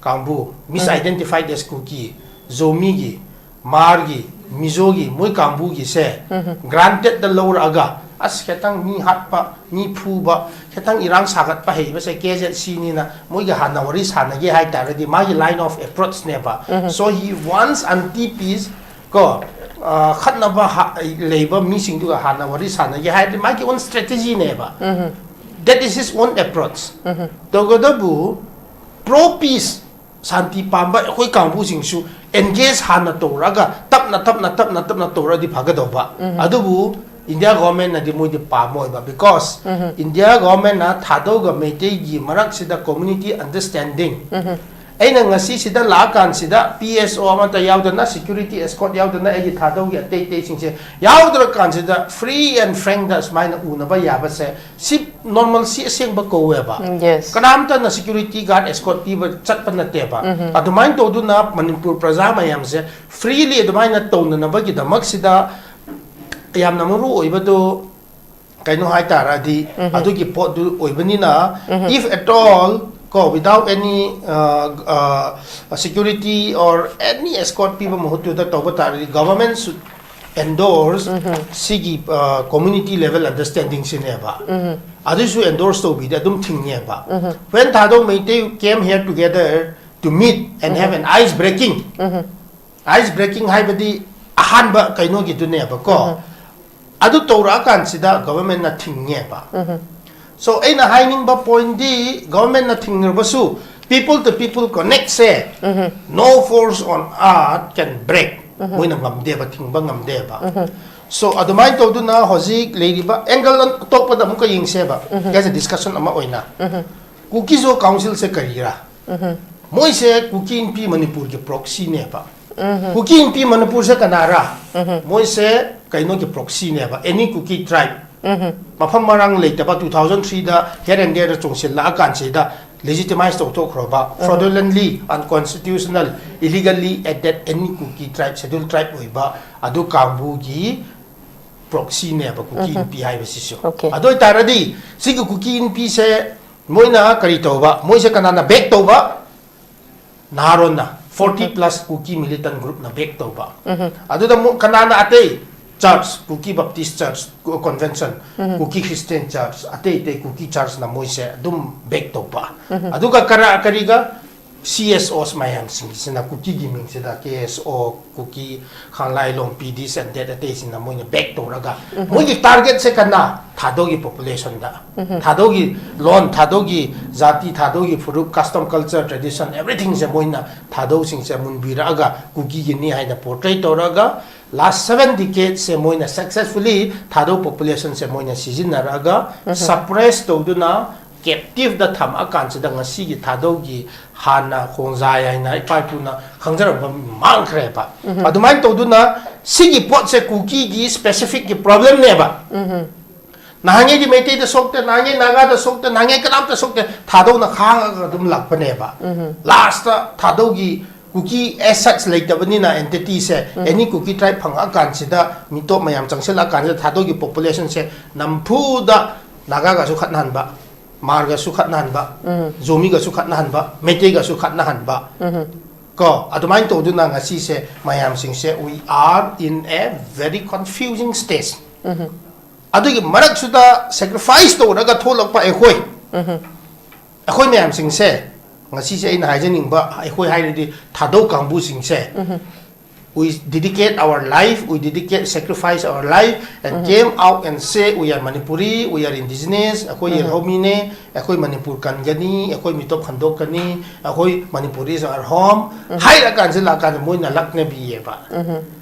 ꯀꯥꯡꯕꯨ, misidentified as ꯀꯨꯀꯤ, ꯖꯣꯃꯤꯒꯤ, ꯃꯥꯔꯒꯤ, ꯃꯤꯖꯣꯒꯤ, ꯃꯣꯏ ꯀꯥꯡꯕꯨꯒꯤꯁꯦ granted ꯗ ꯂꯧꯔꯛꯑꯒ ꯑꯁ, ꯈꯤꯇꯪ ꯃꯤ ꯍꯥꯠꯄ, ꯃꯤ ꯐꯨꯕ, ꯈꯤꯇꯪ ꯏꯔꯥꯡ ꯁꯥꯒꯠꯄ ꯍꯩꯕꯁꯦ ꯀꯦ ꯖꯦꯠ ꯁꯤꯅꯤꯅ ꯃꯣꯏꯒ ꯍꯥꯟꯅ ꯋꯥꯔꯤ ꯁꯥꯟꯅꯒꯦ ꯍꯥꯏꯇꯥꯔꯗꯤ ꯃꯥꯒꯤ line of approachꯅꯦꯕ꯫ So he wants anti peace, ꯀꯣ, ꯑ, ꯈꯠꯅꯕ ꯍꯥ-, ꯂꯩꯕ ꯃꯤꯁꯤꯡꯗꯨꯒ ꯍꯥꯟꯅ ꯋꯥꯔꯤ ꯁꯥꯟꯅꯒꯦ ꯍꯥꯏꯔꯗꯤ ꯃꯥꯒꯤ own strategyꯅꯦꯕ꯫ That is his own approach꯫ ꯇꯧꯒꯗꯕꯨ pro peace, ꯁꯥꯟꯇꯤ ꯄꯥꯝꯕ ꯑꯩꯈꯣꯏ ꯀꯥꯡꯕꯨꯁꯤꯡꯁꯨ engage ꯍꯥꯟꯅ ꯇꯧꯔꯒ ꯇꯞꯅ, ꯇꯞꯅ, ꯇꯞꯅ, ꯇꯞꯅ ꯇꯧꯔꯗꯤ ꯐꯒꯗꯧꯕ꯫ ꯑꯗꯨꯕꯨ India governmentꯅꯗꯤ ꯃꯣꯏꯗꯤ ꯄꯥꯝꯃꯣꯏꯕ, because India governmentꯅ ꯊꯥꯗꯧꯒ ꯃꯩꯇꯩꯒꯤ ꯃꯔꯛꯁꯤꯗ community understanding, ꯑꯩꯅ ꯉꯁꯤ ꯁꯤꯗ ꯂꯥꯛꯑꯀꯥꯟꯁꯤꯗ P S O ꯑꯃꯠꯇ ꯌꯥꯎꯗꯅ, security escort ꯌꯥꯎꯗꯅ, ꯑꯩꯒꯤ ꯊꯥꯗꯧꯒꯤ ꯑꯇꯩ ꯑꯇꯩꯁꯤꯡꯁꯦ ꯌꯥꯎꯗ꯭ꯔꯀꯥꯟꯁꯤꯗ free and frankꯗ ꯁꯨꯃꯥꯏꯅ ꯎꯅꯕ ꯌꯥꯕꯁꯦ, ꯁꯤ normalcy ꯑꯁꯦꯡꯕ ꯀꯧꯋꯦꯕ꯫ Yes. ꯀꯅꯥꯝꯇꯅ security guard escort ꯄꯤꯕ ꯆꯠꯄ ꯅꯠꯇꯦꯕ꯫ ꯑꯗꯨꯃꯥꯏꯅ ꯇꯧꯗꯨꯅ ꯃꯅꯤꯄꯨꯔ ꯄ꯭ꯔꯖꯥ ꯃꯌꯥꯝꯁꯦ freely ꯑꯗꯨꯃꯥꯏꯅ ꯇꯧꯅꯅꯕꯒꯤꯗꯃꯛꯁꯤꯗ ꯌꯥꯝꯅ ꯃꯔꯨ ꯑꯣꯏꯕꯗꯣ ꯀꯩꯅꯣ ꯍꯥꯏꯇꯥꯔꯗꯤ, ꯑꯗꯨꯒꯤ ꯄꯣꯠꯇꯨ ꯑꯣꯏꯕꯅꯤꯅ, if at all, ꯀꯣ, without any, uh, uh, security or any escort ꯄꯤꯕ ꯃꯍꯨꯠꯇꯨꯗ ꯇꯧꯕ ꯇꯥꯔꯗꯤ, government should endorse ꯁꯤꯒꯤ, uh, community level understandingꯁꯤꯅꯦꯕ꯫ ꯑꯗꯨꯁꯨ endorse ꯇꯧꯕꯤꯗꯦ, ꯑꯗꯨꯝ ꯊꯤꯡꯉꯦꯕ꯫ When Thadou Meitei came here together to meet and have an ice breaking, ice breaking ꯍꯥꯏꯕꯗꯤ ꯑꯍꯥꯟꯕ ꯀꯩꯅꯣꯒꯤꯗꯨꯅꯦꯕꯀꯣ꯫ ꯑꯗꯨ ꯇꯧꯔꯛꯑꯀꯥꯟꯁꯤꯗ governmentꯅ ꯊꯤꯡꯉꯦꯕ꯫ So ꯑꯩꯅ ꯍꯥꯏꯅꯤꯡꯕ pointꯗꯤ, governmentꯅ ꯊꯤꯡꯉꯕꯁꯨ people to people connectꯁꯦ no force on earth can break꯫ ꯃꯣꯏꯅ ꯉꯝꯗꯦꯕ, ꯊꯤꯡꯕ ꯉꯝꯗꯦꯕ꯫ So ꯑꯗꯨꯃꯥꯏꯅ ꯇꯧꯗꯨꯅ ꯍꯧꯖꯤꯛ ꯂꯩꯔꯤꯕ angle ꯑꯇꯣꯞꯄꯗ ꯑꯃꯨꯛꯀ ꯌꯦꯡꯁꯦꯕ, as a discussion ꯑꯃ ꯑꯣꯏꯅ꯫ ꯀꯨꯀꯤꯖꯣ councilꯁꯦ ꯀꯔꯤꯔꯥ? ꯃꯣꯏꯁꯦ ꯀꯨꯀꯤ ꯏꯟꯄꯤ ꯃꯅꯤꯄꯨꯔꯒꯤ proxyꯅꯦꯕ꯫ ꯀꯨꯀꯤ ꯏꯟꯄꯤ ꯃꯅꯤꯄꯨꯔꯁꯦ ꯀꯅꯥꯔꯥ? ꯃꯣꯏꯁꯦ ꯀꯩꯅꯣꯒꯤ proxyꯅꯦꯕ, any Kuki tribe꯫ ꯃꯐꯝ ꯃꯔꯥꯡ ꯂꯩꯇꯕ two thousand threeꯗ here and thereꯗ ꯆꯣꯡꯁꯤꯜꯂꯛꯑꯀꯥꯟꯁꯤꯗ legitimize ꯇꯧꯊꯣꯛꯈ꯭ꯔꯕ, fraudulently, unconstitutional, illegally added any Kuki tribe, schedule tribe ꯑꯣꯏꯕ ꯑꯗꯨ ꯀꯥꯡꯕꯨꯒꯤ proxyꯅꯦꯕ ꯀꯨꯀꯤ ꯏꯟꯄꯤ ꯍꯥꯏꯕꯁꯤꯁꯨ꯫ Okay. ꯑꯗꯨ ꯑꯣꯏꯇꯥꯔꯗꯤ ꯁꯤꯒꯤ ꯀꯨꯀꯤ ꯏꯟꯄꯤꯁꯦ ꯃꯣꯏꯅ ꯀꯔꯤ ꯇꯧꯕ? ꯃꯣꯏꯁꯦ ꯀꯅꯥꯅ back ꯇꯧꯕ? ꯅꯍꯥꯔꯣꯟꯅ, forty plus Kuki militant groupꯅ back ꯇꯧꯕ꯫ ꯑꯗꯨꯗ ꯑꯃꯨꯛ ꯀꯅꯥꯅ ꯑꯇꯩ Church, Kuki Baptist Church, Convention, Kuki Christian Church, ꯑꯇꯩ ꯑꯇꯩ Kuki Churchꯅ ꯃꯣꯏꯁꯦ ꯑꯗꯨꯝ back ꯇꯧꯕ꯫ ꯑꯗꯨꯒ ꯀꯔ-, ꯀꯔꯤꯒ C S Os ꯃꯌꯥꯝꯁꯤꯡꯁꯤꯅ Kukiꯒꯤ ꯃꯤꯡꯁꯤꯗ K S O, Kuki, Khanglai Longpi, this and that ꯑꯇꯩꯁꯤꯅ ꯃꯣꯏꯅ back ꯇꯧꯔꯒ ꯃꯣꯏꯒꯤ targetꯁꯦ ꯀꯅꯥ? ꯊꯥꯗꯧꯒꯤ populationꯗ꯫ ꯊꯥꯗꯧꯒꯤ ꯂꯣꯟ, ꯊꯥꯗꯧꯒꯤ ꯖꯥꯇꯤ, ꯊꯥꯗꯧꯒꯤ ꯐꯨꯔꯨꯞ, custom, culture, tradition, everythingꯁꯦ ꯃꯣꯏꯅ ꯊꯥꯗꯧꯁꯤꯡꯁꯦ ꯃꯨꯟꯕꯤꯔꯛꯑꯒ Kukiꯒꯤꯅꯤ ꯍꯥꯏꯅ portray ꯇꯧꯔꯒ last seven decadeꯁꯦ ꯃꯣꯏꯅ successfully ꯊꯥꯗꯧ populationꯁꯦ ꯃꯣꯏꯅ ꯁꯤꯖꯤꯟꯅꯔꯛꯑꯒ suppress ꯇꯧꯗꯨꯅ captiveꯗ ꯊꯝꯃꯛꯑꯀꯥꯟꯁꯤꯗ ꯉꯁꯤꯒꯤ ꯊꯥꯗꯧꯒꯤ ꯍꯥꯟꯅ ꯈꯣꯡꯖꯥꯏ ꯍꯥꯏꯅ ꯏꯄꯥ ꯏꯄꯨꯅ ꯈꯪꯖꯔꯝꯕ ꯃꯥꯡꯈ꯭ꯔꯦꯕ꯫ ꯑꯗꯨꯃꯥꯏꯅ ꯇꯧꯗꯨꯅ ꯁꯤꯒꯤ ꯄꯣꯠꯁꯦ Kukiꯒꯤ specificꯀꯤ problemꯅꯦꯕ꯫ ꯅꯍꯥꯟꯉꯩꯗꯤ ꯃꯩꯇꯩꯗ ꯁꯣꯛꯇꯦ, ꯅꯍꯥꯟꯉꯩ ꯅꯥꯒꯥꯗ ꯁꯣꯛꯇꯦ, ꯅꯍꯥꯟꯉꯩ ꯀꯅꯥꯝꯇ ꯁꯣꯛꯇꯦ, ꯊꯥꯗꯧꯅ ꯈꯥꯡꯉꯒ ꯑꯗꯨꯝ ꯂꯥꯛꯄꯅꯦꯕ꯫ Lastꯇ ꯊꯥꯗꯧꯒꯤ Kuki as such ꯂꯩꯇꯕꯅꯤꯅ entityꯁꯦ, any Kuki tribe ꯐꯪꯉꯛꯑꯀꯥꯟꯁꯤꯗ, ꯃꯤꯇꯣꯞ ꯃꯌꯥꯝ ꯆꯪꯁꯤꯜꯂꯛꯑꯀꯥꯟꯁꯤꯗ ꯊꯥꯗꯧꯒꯤ populationꯁꯦ ꯅꯝꯐꯨꯗ ꯅꯥꯒꯥꯒꯁꯨ ꯈꯠꯅꯍꯟꯕ, ꯃꯥꯔꯒꯁꯨ ꯈꯠꯅꯍꯟꯕ, ꯖꯣꯃꯤꯒꯁꯨ ꯈꯠꯅꯍꯟꯕ, ꯃꯩꯇꯩꯒꯁꯨ ꯈꯠꯅꯍꯟꯕ꯫ ꯀꯣ, ꯑꯗꯨꯃꯥꯏꯅ ꯇꯧꯗꯨꯅ ꯉꯁꯤꯁꯦ ꯃꯌꯥꯝꯁꯤꯡꯁꯦ we are in a very confusing stage꯫ ꯑꯗꯨꯒꯤ ꯃꯔꯛꯁꯤꯗ sacrifice ꯇꯧꯔꯒ ꯊꯣꯛꯂꯛꯄ ꯑꯩꯈꯣꯏ, ꯑꯩꯈꯣꯏ ꯃꯌꯥꯝꯁꯤꯡꯁꯦ, ꯉꯁꯤꯁꯦ ꯑꯩꯅ ꯍꯥꯏꯖꯅꯤꯡꯕ, ꯑꯩꯈꯣꯏ ꯍꯥꯏꯔꯗꯤ ꯊꯥꯗꯧ ꯀꯥꯡꯕꯨꯁꯤꯡꯁꯦ, we dedicate our life, we dedicate, sacrifice our life, and came out and say, "We are Manipuri, we are indigenous, ꯑꯩꯈꯣꯏ ꯌꯦꯜꯍꯧꯃꯤꯅꯦ, ꯑꯩꯈꯣꯏ ꯃꯅꯤꯄꯨꯔ ꯀꯟꯒꯅꯤ, ꯑꯩꯈꯣꯏ ꯃꯤꯇꯣꯞ ꯈꯟꯗꯣꯛꯀꯅꯤ, ꯑꯩꯈꯣꯏ Manipuri is our home," ꯍꯥꯏꯔꯀꯥꯟꯁꯤꯗ ꯂꯥꯛꯀꯥꯟꯗ ꯃꯣꯏꯅ ꯂꯛꯅꯕꯤꯌꯦꯕ꯫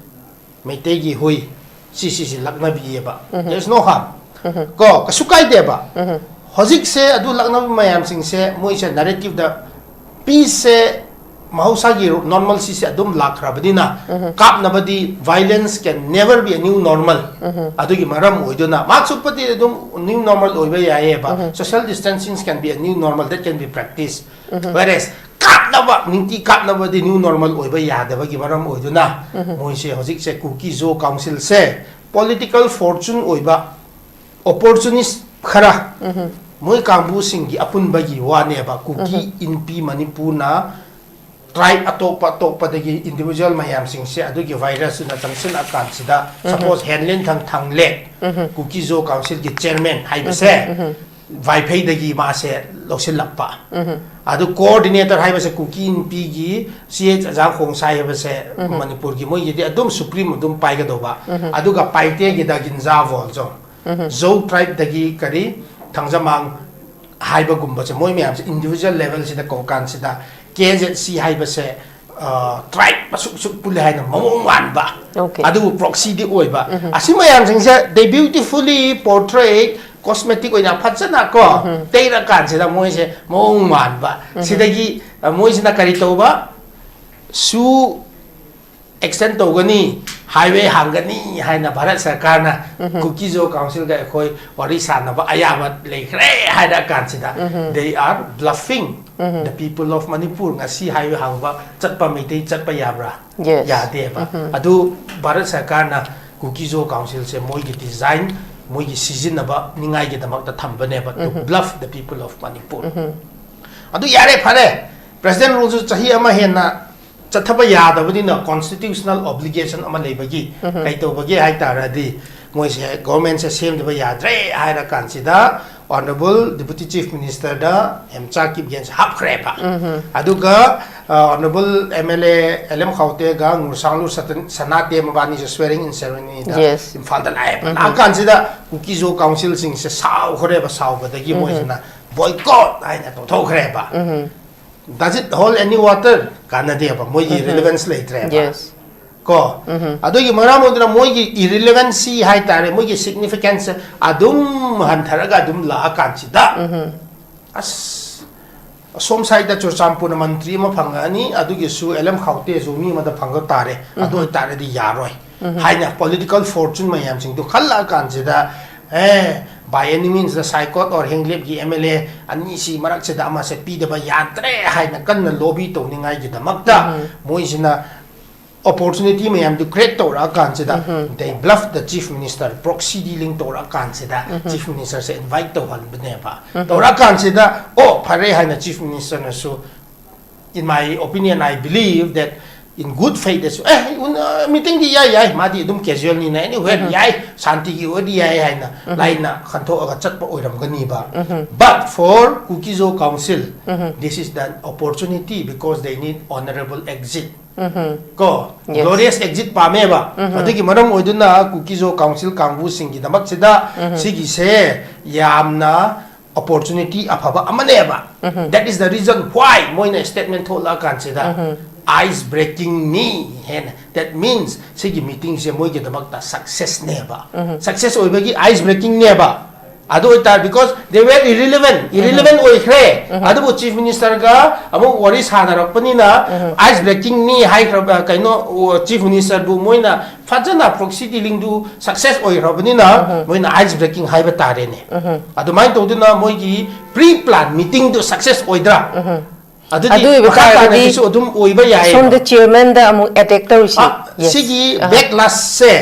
ꯃꯩꯇꯩꯒꯤ ꯍꯨꯏ, ꯁꯤꯁꯤꯁꯤ ꯂꯛꯅꯕꯤꯌꯦꯕ꯫ There is no harm꯫ ꯀꯣ, ꯀꯩꯁꯨ ꯀꯥꯏꯗꯦꯕ꯫ ꯍꯧꯖꯤꯛꯁꯦ ꯑꯗꯨ ꯂꯛꯅꯕ ꯃꯌꯥꯝꯁꯤꯡꯁꯦ ꯃꯣꯏꯁꯦ narrativeꯗ peaceꯁꯦ ꯃꯍꯧꯁꯥꯒꯤ normalcyꯁꯦ ꯑꯗꯨꯝ ꯂꯥꯛꯈ꯭ꯔꯕꯅꯤꯅ ꯀꯥꯞꯅꯕꯗꯤ violence can never be a new normal꯫ ꯑꯗꯨꯒꯤ ꯃꯔꯝ ꯑꯣꯏꯗꯨꯅ mask ꯎꯞꯄꯗꯤ ꯑꯗꯨꯝ new normal ꯑꯣꯏꯕ ꯌꯥꯏꯌꯦꯕ꯫ Social distancing can be a new normal that can be practiced꯫ Whereas ꯀꯥꯞꯅꯕ, ꯅꯤꯡꯇꯤ ꯀꯥꯞꯅꯕꯗꯤ new normal ꯑꯣꯏꯕ ꯌꯥꯗꯕꯒꯤ ꯃꯔꯝ ꯑꯣꯏꯗꯨꯅ ꯃꯣꯏꯁꯦ ꯍꯧꯖꯤꯛꯁꯦ Kuki Zo Councilꯁꯦ political fortune ꯑꯣꯏꯕ opportunist ꯈꯔ, ꯃꯣꯏ ꯀꯥꯡꯕꯨꯁꯤꯡꯒꯤ ꯑꯄꯨꯟꯕꯒꯤ ꯋꯥꯅꯦꯕ꯫ Kuki Inpi Manipurꯅ ꯇ꯭ꯔꯥꯏꯕ ꯑꯇꯣꯞꯄ ꯑꯇꯣꯞꯄꯗꯒꯤ ꯏꯟꯗꯤꯚꯤꯖꯨꯋꯦꯜ ꯃꯌꯥꯝꯁꯤꯡꯁꯦ ꯑꯗꯨꯒꯤ ꯚꯥꯏꯔꯁꯇꯨꯅ ꯆꯪꯁꯤꯜꯂꯛꯑꯀꯥꯟꯁꯤꯗ, ꯁꯄꯣꯁ ꯍꯦꯟꯂꯤꯟ ꯊꯪ ꯊꯪꯂꯦ, ꯀꯨꯀꯤ ꯖꯣ ꯀꯥꯎꯟꯁꯤꯜꯒꯤ ꯆꯤꯌꯔꯃꯦꯟ ꯍꯥꯏꯕꯁꯦ ꯋꯥꯏꯐꯩꯗꯒꯤ ꯃꯥꯁꯦ ꯂꯧꯁꯤꯜꯂꯛꯄ꯫ ꯑꯗꯨ ꯀꯣꯑꯣꯔꯗꯤꯅꯦꯇꯔ ꯍꯥꯏꯕꯁꯦ ꯀꯨꯀꯤ ꯅꯨꯄꯤꯒꯤ ꯁꯤ ꯑꯦꯆ ꯑꯖꯥꯡ ꯈꯣꯡꯁꯥꯏ ꯍꯥꯏꯕꯁꯦ ꯃꯅꯤꯄꯨꯔꯒꯤ ꯃꯣꯏꯒꯤꯗꯤ ꯑꯗꯨꯝ ꯁꯨꯄ꯭ꯔꯤꯝ ꯑꯗꯨꯝ ꯄꯥꯏꯒꯗꯧꯕ꯫ ꯑꯗꯨꯒ ꯄꯥꯏꯇꯦꯒꯤꯗ ꯒꯤꯟꯖꯥ ꯚꯣꯜꯖꯣ, ꯖꯧ ꯇ꯭ꯔꯥꯏꯕꯇꯒꯤ ꯀꯔꯤ ꯊꯥꯡꯖꯃꯥꯡ ꯍꯥꯏꯕꯒꯨꯝꯕꯁꯦ, ꯃꯣꯏ ꯃꯌꯥꯝꯁꯦ ꯏꯟꯗꯤꯚꯤꯖꯨꯋꯦꯜ ꯂꯦꯚꯦꯜꯁꯤꯗ ꯀꯧꯀꯥꯟꯁꯤꯗ ꯀꯦ ꯖꯦꯠ ꯁꯤ ꯍꯥꯏꯕꯁꯦ ꯇ꯭ꯔꯥꯏꯕ ꯃꯁꯨꯛ ꯁꯨꯛ ꯄꯨꯜꯂꯦ ꯍꯥꯏꯅ ꯃꯑꯣꯡ ꯃꯥꯟꯕ꯫ Okay. ꯑꯗꯨꯕꯨ ꯄ꯭ꯔꯣꯛꯁꯤꯗꯤ ꯑꯣꯏꯕ꯫ ꯑꯁꯤ ꯃꯌꯥꯝꯁꯤꯡꯁꯦ they beautifully portray, ꯀꯣꯁꯃꯦꯇꯤꯛ ꯑꯣꯏꯅ ꯐꯖꯅ ꯀꯣ ꯇꯩꯔꯀꯥꯟꯁꯤꯗ ꯃꯣꯏꯁꯦ ꯃꯑꯣꯡ ꯃꯥꯟꯕ꯫ ꯁꯤꯗꯒꯤ ꯑ, ꯃꯣꯏꯁꯤꯅ ꯀꯔꯤ ꯇꯧꯕ? ꯁꯨ ꯑꯦꯛꯁꯇꯦꯟ ꯇꯧꯒꯅꯤ, ꯍꯥꯏꯋꯦ ꯍꯥꯡꯒꯅꯤ ꯍꯥꯏꯅ ꯚꯥꯔꯠ ꯁꯔꯀꯥꯔꯅ ꯀꯨꯀꯤ ꯖꯣ ꯀꯥꯎꯟꯁꯤꯜꯒ ꯑꯩꯈꯣꯏ ꯋꯥꯔꯤ ꯁꯥꯟꯅꯕ ꯑꯌꯥꯕ ꯂꯩꯈ꯭ꯔꯦ ꯍꯥꯏꯔ ꯀꯥꯟꯁꯤꯗ, they are bluffing the people of Manipur. ꯉꯁꯤ ꯍꯥꯏꯋꯦ ꯍꯥꯡꯕ ꯆꯠꯄ ꯃꯩꯇꯩ ꯆꯠꯄ ꯌꯥꯕ꯭ꯔꯥ? Yes. ꯌꯥꯗꯦꯕ꯫ ꯑꯗꯨ ꯚꯥꯔꯠ ꯁꯔꯀꯥꯔꯅ ꯀꯨꯀꯤ ꯖꯣ ꯀꯥꯎꯟꯁꯤꯜꯁꯦ ꯃꯣꯏꯒꯤ ꯗꯤꯖꯥꯏꯟ, ꯃꯣꯏꯒꯤ ꯁꯤꯖꯤꯟꯅꯕ ꯅꯤꯡꯉꯥꯏꯒꯤꯗꯃꯛꯇ ꯊꯝꯕꯅꯦꯕ, to bluff the people of Manipur. ꯑꯗꯨ ꯌꯥꯔꯦ, ꯐꯔꯦ, ꯄ꯭ꯔꯦꯁꯤꯗꯦꯟ ꯔꯨꯜꯁꯨ ꯆꯍꯤ ꯑꯃ ꯍꯦꯟꯅ ꯆꯠꯊꯕ ꯌꯥꯗꯕꯅꯤꯅ ꯀꯣꯟꯁꯇꯤꯇ꯭ꯌꯨꯁꯅꯦꯜ ꯑꯣꯕ꯭ꯂꯤꯒꯦꯁꯟ ꯑꯃ ꯂꯩꯕꯒꯤ, ꯀꯩ ꯇꯧꯕꯒꯦ ꯍꯥꯏ ꯇꯥꯔꯗꯤ, ꯃꯣꯏꯁꯦ ꯒꯣꯔꯃꯦꯟꯁꯦ ꯁꯦꯝꯗꯕ ꯌꯥꯗ꯭ꯔꯦ ꯍꯥꯏꯔ ꯀꯥꯟꯁꯤꯗ ꯑꯣꯅꯔꯦꯕꯜ ꯗꯤꯄꯨꯇꯤ ꯆꯤꯐ ꯃꯤꯅꯤꯁꯇꯔꯗ ꯍꯦꯝꯆꯥ ꯀꯤꯞꯒꯦꯟꯁꯦ ꯍꯥꯞꯈ꯭ꯔꯦꯕ꯫ ꯑꯗꯨꯒ honourable M L A L M ꯈꯥꯎꯇꯦꯒ ꯉꯨꯔꯁꯥꯡꯂꯨ ꯁꯇꯟ- ꯁꯅꯥꯇꯦ ꯃꯕꯥꯅꯤꯁꯦ ꯁ꯭ꯋꯦꯔꯤꯡ ꯏꯟ ꯁꯦꯔꯦꯃꯅꯤꯗ Yes. ꯏꯝꯐꯥꯜꯗ ꯂꯥꯛꯑꯦꯕ꯫ ꯂꯥꯛꯑꯀꯥꯟꯁꯤꯗ ꯀꯨꯀꯤ ꯖꯣ ꯀꯥꯎꯟꯁꯤꯜꯁꯤꯡꯁꯦ ꯁꯥꯎꯈ꯭ꯔꯦꯕ꯫ ꯁꯥꯎꯕꯗꯒꯤ ꯃꯣꯏꯁꯤꯅ ꯕꯣꯏꯀꯣꯠ ꯍꯥꯏꯅ ꯇꯧꯊꯣꯛꯈ꯭ꯔꯦꯕ꯫ Does it hold any water? ꯀꯥꯟꯅꯗꯦꯕ, ꯃꯣꯏꯒꯤ ꯔꯤꯂꯤꯚꯦꯟꯁ ꯂꯩꯇ꯭ꯔꯦꯕ꯫ Yes. ꯀꯣ ꯑꯗꯨꯒꯤ ꯃꯔꯝ ꯑꯣꯏꯗꯨꯅ ꯃꯣꯏꯒꯤ ꯏꯔꯤꯂꯤꯚꯦꯟꯁꯤ ꯍꯥꯏꯇꯥꯔꯦ, ꯃꯣꯏꯒꯤ ꯁꯤꯒꯅꯤꯐꯤꯀꯦꯟꯁꯁꯦ ꯑꯗꯨꯝ ꯍꯟꯊꯔꯒ ꯑꯗꯨꯝ ꯂꯥꯛꯑꯀꯥꯟꯁꯤꯗ, ꯑꯁ, ꯑꯁꯣꯝ ꯁꯥꯏꯗ ꯆꯨꯔꯆꯥꯟꯄꯨꯔꯅ ꯃꯟꯇ꯭ꯔꯤ ꯑꯃ ꯐꯪꯉꯛꯑꯅꯤ, ꯑꯗꯨꯒꯤꯁꯨ ꯑꯦꯜ ꯑꯦꯝ ꯈꯥꯎꯇꯦꯁꯨ ꯃꯤ ꯑꯃꯗ ꯐꯪꯉꯛ ꯇꯥꯔꯦ, ꯑꯗꯨ ꯑꯣꯏꯇꯥꯔꯗꯤ ꯌꯥꯔꯣꯏ ꯍꯥꯏꯅ ꯄꯣꯂꯤꯇꯤꯀꯦꯜ ꯐꯣꯔꯆꯨꯟ ꯃꯌꯥꯝꯁꯤꯡꯗꯨ ꯈꯜꯂꯛꯑꯀꯥꯟꯁꯤꯗ, ꯑꯦ, by any means ꯗ ꯁꯥꯏꯀꯣꯠ ꯑꯣꯔ ꯍꯦꯡꯂꯦꯞꯀꯤ ꯑꯦꯝ ꯑꯦꯜ ꯑꯦ ꯑꯅꯤꯁꯤ ꯃꯔꯛꯁꯤꯗ ꯑꯃꯁꯦ ꯄꯤꯗꯕ ꯌꯥꯗ꯭ꯔꯦ ꯍꯥꯏꯅ ꯀꯟꯅ ꯂꯣꯕꯤ ꯇꯧꯅꯤꯡꯉꯥꯏꯒꯤꯗꯃꯛꯇ ꯃꯣꯏꯁꯤꯅ ꯑꯣꯄꯣꯔꯆꯨꯅꯤꯇꯤ ꯃꯌꯥꯝꯗꯨ ꯀ꯭ꯔꯤꯌꯦꯠ ꯇꯧꯔꯛꯑꯀꯥꯟꯁꯤꯗ, they bluff the chief minister, proxy dealing ꯇꯧꯔꯛꯑꯀꯥꯟꯁꯤꯗ ꯆꯤꯐ ꯃꯤꯅꯤꯁꯇꯔꯁꯦ ꯏꯟꯚꯥꯏꯠ ꯇꯧꯍꯟꯕꯅꯦꯕ꯫ ꯇꯧꯔꯛꯑꯀꯥꯟꯁꯤꯗ, ꯑꯣ, ꯐꯔꯦ ꯍꯥꯏꯅ ꯆꯤꯐ ꯃꯤꯅꯤꯁꯇꯔꯅꯁꯨ In my opinion, I believe that in good faith ꯑꯁꯨ ꯑꯦ ꯃꯤꯇꯤꯡꯗꯤ ꯌꯥꯏ ꯌꯥꯏ, ꯃꯥꯗꯤ ꯑꯗꯨꯝ ꯀꯦꯖꯨꯋꯦꯜꯅꯤꯅ, ꯑꯦꯅꯤꯋꯦ ꯌꯥꯏ, ꯁꯥꯟꯇꯤꯒꯤ ꯑꯣꯏꯔꯗꯤ ꯌꯥꯏ ꯍꯥꯏꯅ ꯂꯥꯏꯅ ꯈꯟꯊꯣꯛꯑꯒ ꯆꯠꯄ ꯑꯣꯏꯔꯝꯒꯅꯤꯕ. But for Kuki-Zo Council, this is the opportunity because they need honorable exit. ꯀꯣ, glorious exit ꯄꯥꯝꯃꯦꯕ꯫ ꯑꯗꯨꯒꯤ ꯃꯔꯝ ꯑꯣꯏꯗꯨꯅ Kuki-Zo Council ꯀꯥꯡꯕꯨꯁꯤꯡꯒꯤꯗꯃꯛꯁꯤꯗ ꯁꯤꯒꯤꯁꯦ ꯌꯥꯝꯅ opportunity ꯑꯐꯕ ꯑꯃꯅꯦꯕ꯫ That is the reason why ꯃꯣꯏꯅ statement ꯊꯣꯛꯂꯛꯑꯀꯥꯟꯁꯤꯗ ice breaking ꯅꯤ ꯍꯦꯟꯅ, that means ꯁꯤꯒꯤ meeting ꯁꯦ ꯃꯣꯏꯒꯤꯗꯃꯛꯇ success ꯅꯦꯕ꯫ Success ꯑꯣꯏꯕꯒꯤ ice breaking ꯅꯦꯕ꯫ ꯑꯗꯨ ꯑꯣꯏꯇꯥꯔ, because they were irrelevant, irrelevant ꯑꯣꯏꯈ꯭ꯔꯦ꯫ ꯑꯗꯨꯕꯨ Chief Minister ꯒ ꯑꯃꯨꯛ ꯋꯥꯔꯤ ꯁꯥꯟꯅꯔꯛꯄꯅꯤꯅ ice breaking ꯅꯤ ꯍꯥꯏꯈ꯭ꯔꯕ, ꯀꯩꯅꯣ, Chief Minister ꯕꯨ ꯃꯣꯏꯅ ꯐꯖꯅ proxy dealing ꯗꯨ success ꯑꯣꯏꯈ꯭ꯔꯕꯅꯤꯅ ꯃꯣꯏꯅ ice breaking ꯍꯥꯏꯕ ꯇꯥꯔꯦꯅꯦ꯫ ꯑꯗꯨꯃꯥꯏꯅ ꯇꯧꯗꯨꯅ ꯃꯣꯏꯒꯤ pre plan meeting ꯗꯨ success ꯑꯣꯏꯗ꯭ꯔꯥ? ꯑꯗꯨꯗꯤ ꯑꯗꯨ ꯑꯣꯏꯕ ꯃꯈꯥ ꯇꯥꯔꯒꯗꯤ ꯇꯥꯅꯗꯤꯁꯨ ꯑꯗꯨꯝ ꯑꯣꯏꯕ ꯌꯥꯏꯌꯦꯕ꯫ ꯁꯣꯝꯗ chairman ꯗ ꯑꯃꯨꯛ attack ꯇꯧꯔꯤꯁꯤ꯫ ꯑ, Yes. ꯁꯤꯒꯤ ꯑꯍ꯫ Backlash ꯁꯦ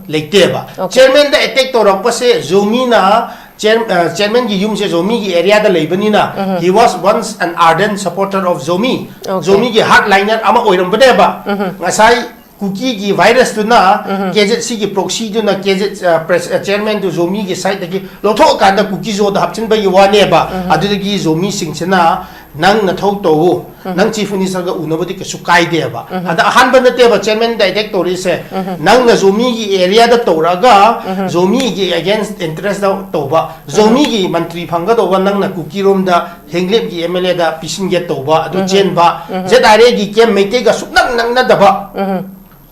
ꯂꯩꯇꯦꯕ꯫ Okay. Chairman ꯗ attack ꯇꯧꯔꯛꯄꯁꯦ Zomi ꯅ chair-, ꯑ, chairman ꯒꯤ ꯌꯨꯝꯁꯦ Zomi ꯒꯤ area ꯗ ꯂꯩꯕꯅꯤꯅ, he was once an ardent supporter of Zomi꯫ Okay. Zomi ꯒꯤ hardliner ꯑꯃ ꯑꯣꯏꯔꯝꯕꯅꯦꯕ꯫ ꯉꯁꯥꯏ ꯀꯨꯀꯤꯒꯤ virus ꯇꯨꯅ, ꯎꯝ꯫ ꯀꯦ ꯖꯦꯠ ꯁꯤꯒꯤ proxy ꯗꯨꯅ ꯀꯦ ꯖꯦꯠ, ꯑ, pres-, ꯑ, chairman ꯗꯨ Zomi ꯒꯤ side ꯇꯒꯤ ꯂꯧꯊꯣꯛꯑꯀꯥꯟꯗ ꯀꯨꯀꯤ-ꯖꯣꯗ ꯍꯥꯞꯆꯤꯟꯕꯒꯤ ꯋꯥꯅꯦꯕ꯫ ꯎꯝ꯫ ꯑꯗꯨꯗꯒꯤ Zomi ꯁꯤꯡꯁꯤꯅ ꯅꯪ ꯅꯊꯧ ꯇꯧꯎ, ꯎꯝ꯫ ꯅꯪ Chief Minister ꯒ ꯎꯅꯕꯗꯤ ꯀꯩꯁꯨ ꯀꯥꯏꯗꯦꯕ꯫ ꯎꯝ꯫ ꯑꯗ ꯑꯍꯥꯟꯕ ꯅꯠꯇꯦꯕ chairman ꯗ attack ꯇꯧꯔꯤꯁꯦ꯫ ꯎꯝ꯫ ꯅꯪꯅ Zomi ꯒꯤ area ꯗ ꯇꯧꯔꯛꯑꯒ ꯎꯝ꯫ Zomi ꯒꯤ against interest ꯇ ꯇꯧꯕ, ꯎꯝ꯫ Zomi ꯒꯤ ꯃꯟꯇ꯭ꯔꯤ ꯐꯪꯒꯗꯧꯕ ꯅꯪꯅ ꯀꯨꯀꯤꯔꯣꯝꯗ ꯍꯦꯡꯂꯦꯞꯀꯤ M L A ꯗ ꯄꯤꯁꯤꯟꯒꯦ ꯇꯧꯕ, ꯑꯗꯨ ꯎꯝ꯫ ꯆꯦꯟꯕ, ꯎꯝ꯫ ꯖꯦꯠ ꯑꯥꯔ ꯑꯦ ꯒꯤ camp ꯃꯩꯇꯩꯒ ꯁꯨꯛꯅꯛ ꯅꯛꯅꯗꯕ, ꯎꯝ꯫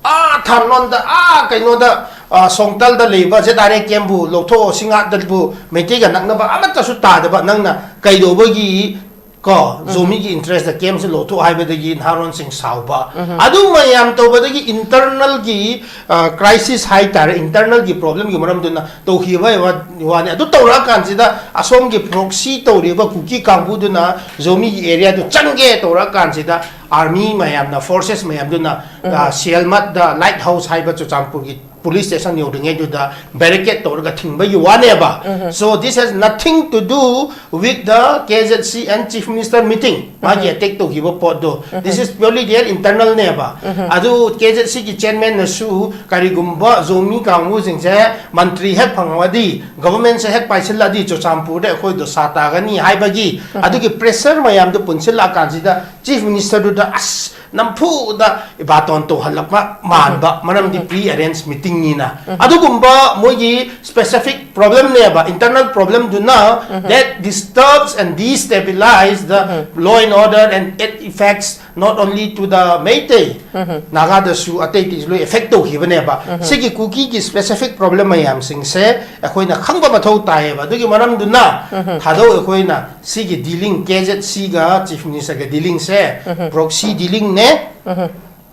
ꯑꯥ ꯊꯥꯔꯂꯣꯟꯗ, ꯑꯥ ꯀꯩꯅꯣꯗ, ꯑꯥ, ꯁꯣꯡꯇꯜꯗ ꯂꯩꯕ ꯖꯦꯠ ꯑꯥꯔ ꯑꯦ camp ꯕꯨ ꯂꯧꯊꯣꯛꯑꯣ, ꯁꯤꯡꯉꯥꯠꯇꯕꯨ ꯃꯩꯇꯩꯒ ꯅꯛꯅꯕ ꯑꯃꯠꯇꯁꯨ ꯇꯥꯗꯕ, ꯅꯪꯅ ꯀꯩꯗꯧꯕꯒꯤ ꯀꯣ, ꯎꯝ꯫ Zomi ꯒꯤ interest ꯇ camp ꯁꯦ ꯂꯧꯊꯣꯛ ꯍꯥꯏꯕꯗꯒꯤ ꯅꯍꯥꯔꯣꯟꯁꯤꯡ ꯁꯥꯎꯕ, ꯎꯝ꯫ ꯑꯗꯨ ꯃꯌꯥꯝ ꯇꯧꯕꯗꯒꯤ internal ꯒꯤ, ꯑꯥ, crisis ꯍꯥꯏꯇꯥꯔꯦ, internal ꯒꯤ problem ꯒꯤ ꯃꯔꯝꯗꯨꯅ ꯇꯧꯈꯤꯕ ꯋꯥ-, ꯋꯥꯅꯤ꯫ ꯑꯗꯨ ꯇꯧꯔꯛꯑꯀꯥꯟꯁꯤꯗ ꯑꯁꯣꯝꯒꯤ proxy ꯇꯧꯔꯤꯕ ꯀꯨꯀꯤ ꯀꯥꯡꯕꯨꯗꯨꯅ Zomi ꯒꯤ area ꯗꯨ ꯆꯪꯒꯦ ꯇꯧꯔꯛꯑꯀꯥꯟꯁꯤꯗ army ꯃꯌꯥꯝꯅ, forces ꯃꯌꯥꯝꯗꯨꯅ, ꯎꯝ꯫ ꯑꯥ, ꯁꯤꯌꯦꯜꯃꯠꯇ Light House ꯍꯥꯏꯕ ꯆꯨꯔꯆꯥꯟꯄꯨꯔꯒꯤ Police station ꯌꯧꯗ꯭ꯔꯤꯉꯩꯗꯨꯗ barricade ꯇꯧꯔꯒ ꯊꯤꯡꯕꯒꯤ ꯋꯥꯅꯦꯕ. So this has nothing to do with the K Z C and Chief Minister meeting. ꯃꯥꯒꯤ attack ꯇꯧꯈꯤꯕ ꯄꯣꯠꯇꯣ, this is purely their internal ꯅꯦꯕ. ꯑꯗꯨ K Z C ꯒꯤ chairman ꯅꯁꯨ ꯀꯔꯤꯒꯨꯝꯕ ꯖꯣꯃꯤ ꯀꯥꯡꯕꯨꯁꯤꯡꯁꯦ ꯃꯟꯇ꯭ꯔꯤ ꯍꯦꯛ ꯐꯪꯉꯗꯤ, government ꯁꯦ ꯍꯦꯛ ꯄꯥꯏꯁꯤꯜꯂꯗꯤ, ꯆꯨꯔꯆꯥꯟꯄꯨꯔꯗ ꯑꯩꯈꯣꯏ ꯗꯣꯁꯥ ꯇꯥꯒꯅꯤ ꯍꯥꯏꯕꯒꯤ ꯑꯗꯨꯒꯤ pressure ꯃꯌꯥꯝꯗꯣ ꯄꯨꯟꯁꯤꯜꯂꯛꯑꯀꯥꯟꯁꯤꯗ Chief Minister ꯗꯨꯗ ꯑꯁ ꯅꯝꯐꯨꯗ ꯏꯕꯥꯇꯣꯟ ꯇꯧꯍꯜꯂꯛꯄ ꯃꯥꯟꯕ, ꯃꯔꯝꯗꯤ pre arranged meeting ꯅꯤꯅ꯫ ꯑꯗꯨꯒꯨꯝꯕ ꯃꯣꯏꯒꯤ specific problem ꯅꯦꯕ, internal problem ꯗꯨꯅ that disturbs and destabilize the law and order and it affects not only to the Meitei, ꯅꯥꯒꯥꯗꯁꯨ ꯑꯇꯩ ꯑꯇꯩꯁꯨ ꯂꯣꯏ affect ꯇꯧꯈꯤꯕꯅꯦꯕ꯫ ꯁꯤꯒꯤ ꯀꯨꯀꯤꯒꯤ specific problem ꯃꯌꯥꯝꯁꯤꯡꯁꯦ ꯑꯩꯈꯣꯏꯅ ꯈꯪꯕ ꯃꯊꯧ ꯇꯥꯏꯌꯦꯕ꯫ ꯑꯗꯨꯒꯤ ꯃꯔꯝꯗꯨꯅ ꯊꯥꯗꯧ ꯑꯩꯈꯣꯏꯅ ꯁꯤꯒꯤ dealing, K Z C ꯒ Chief Minister ꯒ dealing ꯁꯦ proxy dealing ꯅꯦ꯫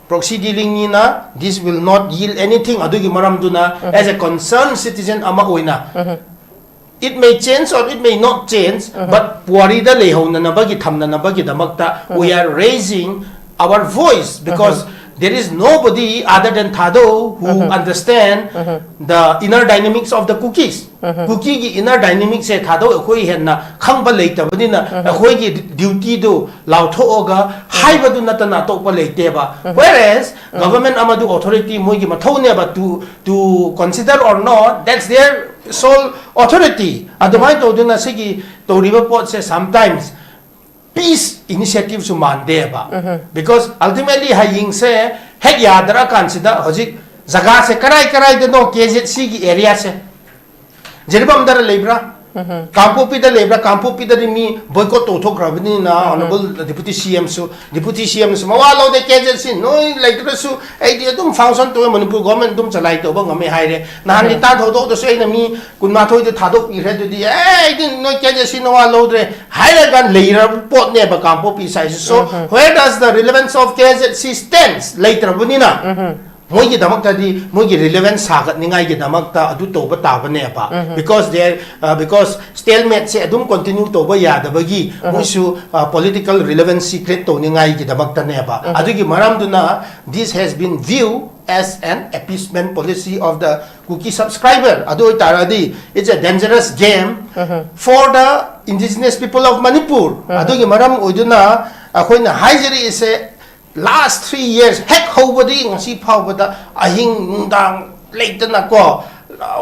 Proxy dealing ꯅꯤꯅ this will not yield anything꯫ ꯑꯗꯨꯒꯤ ꯃꯔꯝꯗꯨꯅ as a concerned citizen ꯑꯃ ꯑꯣꯏꯅ it may change or it may not change, but ꯄꯨꯋꯥꯔꯤꯗ ꯂꯩꯍꯧꯅꯅꯕꯒꯤ, ꯊꯝꯅꯅꯕꯒꯤꯗꯃꯛꯇ we are raising our voice because there is nobody other than Thadou who understand the inner dynamics of the Kukis꯫ ꯀꯨꯀꯤꯒꯤ inner dynamic ꯁꯦ ꯊꯥꯗꯧ ꯑꯩꯈꯣꯏ ꯍꯦꯟꯅ ꯈꯪꯕ ꯂꯩꯇꯕꯅꯤꯅ ꯑꯩꯈꯣꯏꯒꯤ duty ꯗꯨ ꯂꯥꯎꯊꯣꯛꯑꯒ ꯍꯥꯏꯕꯗꯨ ꯅꯠꯇꯅ ꯑꯇꯣꯞꯄ ꯂꯩꯇꯦꯕ꯫ Whereas government ꯑꯃꯗꯤ authority ꯃꯣꯏꯒꯤ ꯃꯊꯧꯅꯦꯕ to, to consider or not, that's their sole authority꯫ ꯑꯗꯨꯃꯥꯏꯅ ꯇꯧꯗꯨꯅ ꯁꯤꯒꯤ ꯇꯧꯔꯤꯕ ꯄꯣꯠꯁꯦ sometimes peace initiative ꯁꯨ ꯃꯥꯟꯗꯦꯕ꯫ Because ultimately ꯍꯌꯦꯡꯁꯦ ꯍꯦꯛ ꯌꯥꯗ꯭ꯔꯀꯥꯟꯁꯤꯗ ꯍꯧꯖꯤꯛ ꯖꯒꯥꯁꯦ ꯀꯔꯥꯏ ꯀꯔꯥꯏꯗꯅꯣ K Z C ꯒꯤ area ꯁꯦ, ꯖꯤꯔꯤꯕꯥꯝꯗꯔ ꯂꯩꯕ꯭ꯔꯥ? ꯀꯥꯡꯄꯣꯛꯄꯤꯗ ꯂꯩꯕ꯭ꯔꯥ? ꯀꯥꯡꯄꯣꯛꯄꯤꯗꯗꯤ ꯃꯤ boycott ꯇꯧꯊꯣꯛꯈ꯭ꯔꯕꯅꯤꯅ honourable deputy C M ꯁꯨ, deputy C M ꯁꯨ ꯃꯋꯥ ꯂꯧꯗꯦ꯫ K Z C ꯅꯣꯏ ꯂꯩꯇ꯭ꯔꯁꯨ ꯑꯩꯗꯤ ꯑꯗꯨꯝ function ꯇꯧꯋꯦ, ꯃꯅꯤꯄꯨꯔ government ꯑꯗꯨꯝ ꯆꯂꯥꯏ ꯇꯧꯕ ꯉꯝꯃꯦ ꯍꯥꯏꯔꯦ꯫ ꯅꯍꯥꯟꯒꯤ ꯇꯥꯟ ꯊꯧꯗꯣꯛꯇꯁꯨ ꯑꯩꯅ ꯃꯤ ꯀꯨꯟꯃꯥꯊꯣꯏꯗ ꯊꯥꯗꯣꯛꯄꯤꯈ꯭ꯔꯦ꯫ ꯑꯗꯨꯗꯤ ꯑꯦ ꯑꯩꯗꯤ ꯅꯣꯏ K Z C ꯅꯋꯥ ꯂꯧꯗ꯭ꯔꯦ ꯍꯥꯏꯔꯒ ꯂꯩꯔꯕ ꯄꯣꯠꯅꯦꯕ ꯀꯥꯡꯄꯣꯛꯄꯤ ꯁꯥꯏꯁꯦ꯫ So where does the relevance of K Z C stands? ꯂꯩꯇ꯭ꯔꯕꯅꯤꯅ ꯃꯣꯏꯒꯤꯗꯃꯛꯇꯗꯤ ꯃꯣꯏꯒꯤ relevance ꯁꯥꯒꯠꯅꯤꯡꯉꯥꯏꯒꯤꯗꯃꯛꯇ ꯑꯗꯨ ꯇꯧꯕ ꯇꯥꯕꯅꯦꯕ꯫ Because they are, uh, because stalemate ꯁꯦ ꯑꯗꯨꯝ continue ꯇꯧꯕ ꯌꯥꯗꯕꯒꯤ ꯃꯣꯏꯁꯨ, uh, political relevancy create ꯇꯧꯅꯤꯡꯉꯥꯏꯒꯤꯗꯃꯛꯇꯅꯦꯕ꯫ ꯑꯗꯨꯒꯤ ꯃꯔꯝꯗꯨꯅ this has been view as an appeasement policy of the Kuki subscriber. ꯑꯗꯨ ꯑꯣꯏꯇꯥꯔꯗꯤ, it's a dangerous game for the indigenous people of Manipur. ꯑꯗꯨꯒꯤ ꯃꯔꯝ ꯑꯣꯏꯗꯨꯅ ꯑꯩꯈꯣꯏꯅ ꯍꯥꯏꯖꯔꯛꯏꯁꯦ, last three years, ꯍꯦꯛ ꯍꯧꯕꯗꯒꯤ ꯉꯁꯤ ꯐꯥꯎꯕꯗ ꯑꯍꯤꯡ ꯅꯨꯡꯗꯥꯡ ꯂꯩꯇꯅꯀꯣ,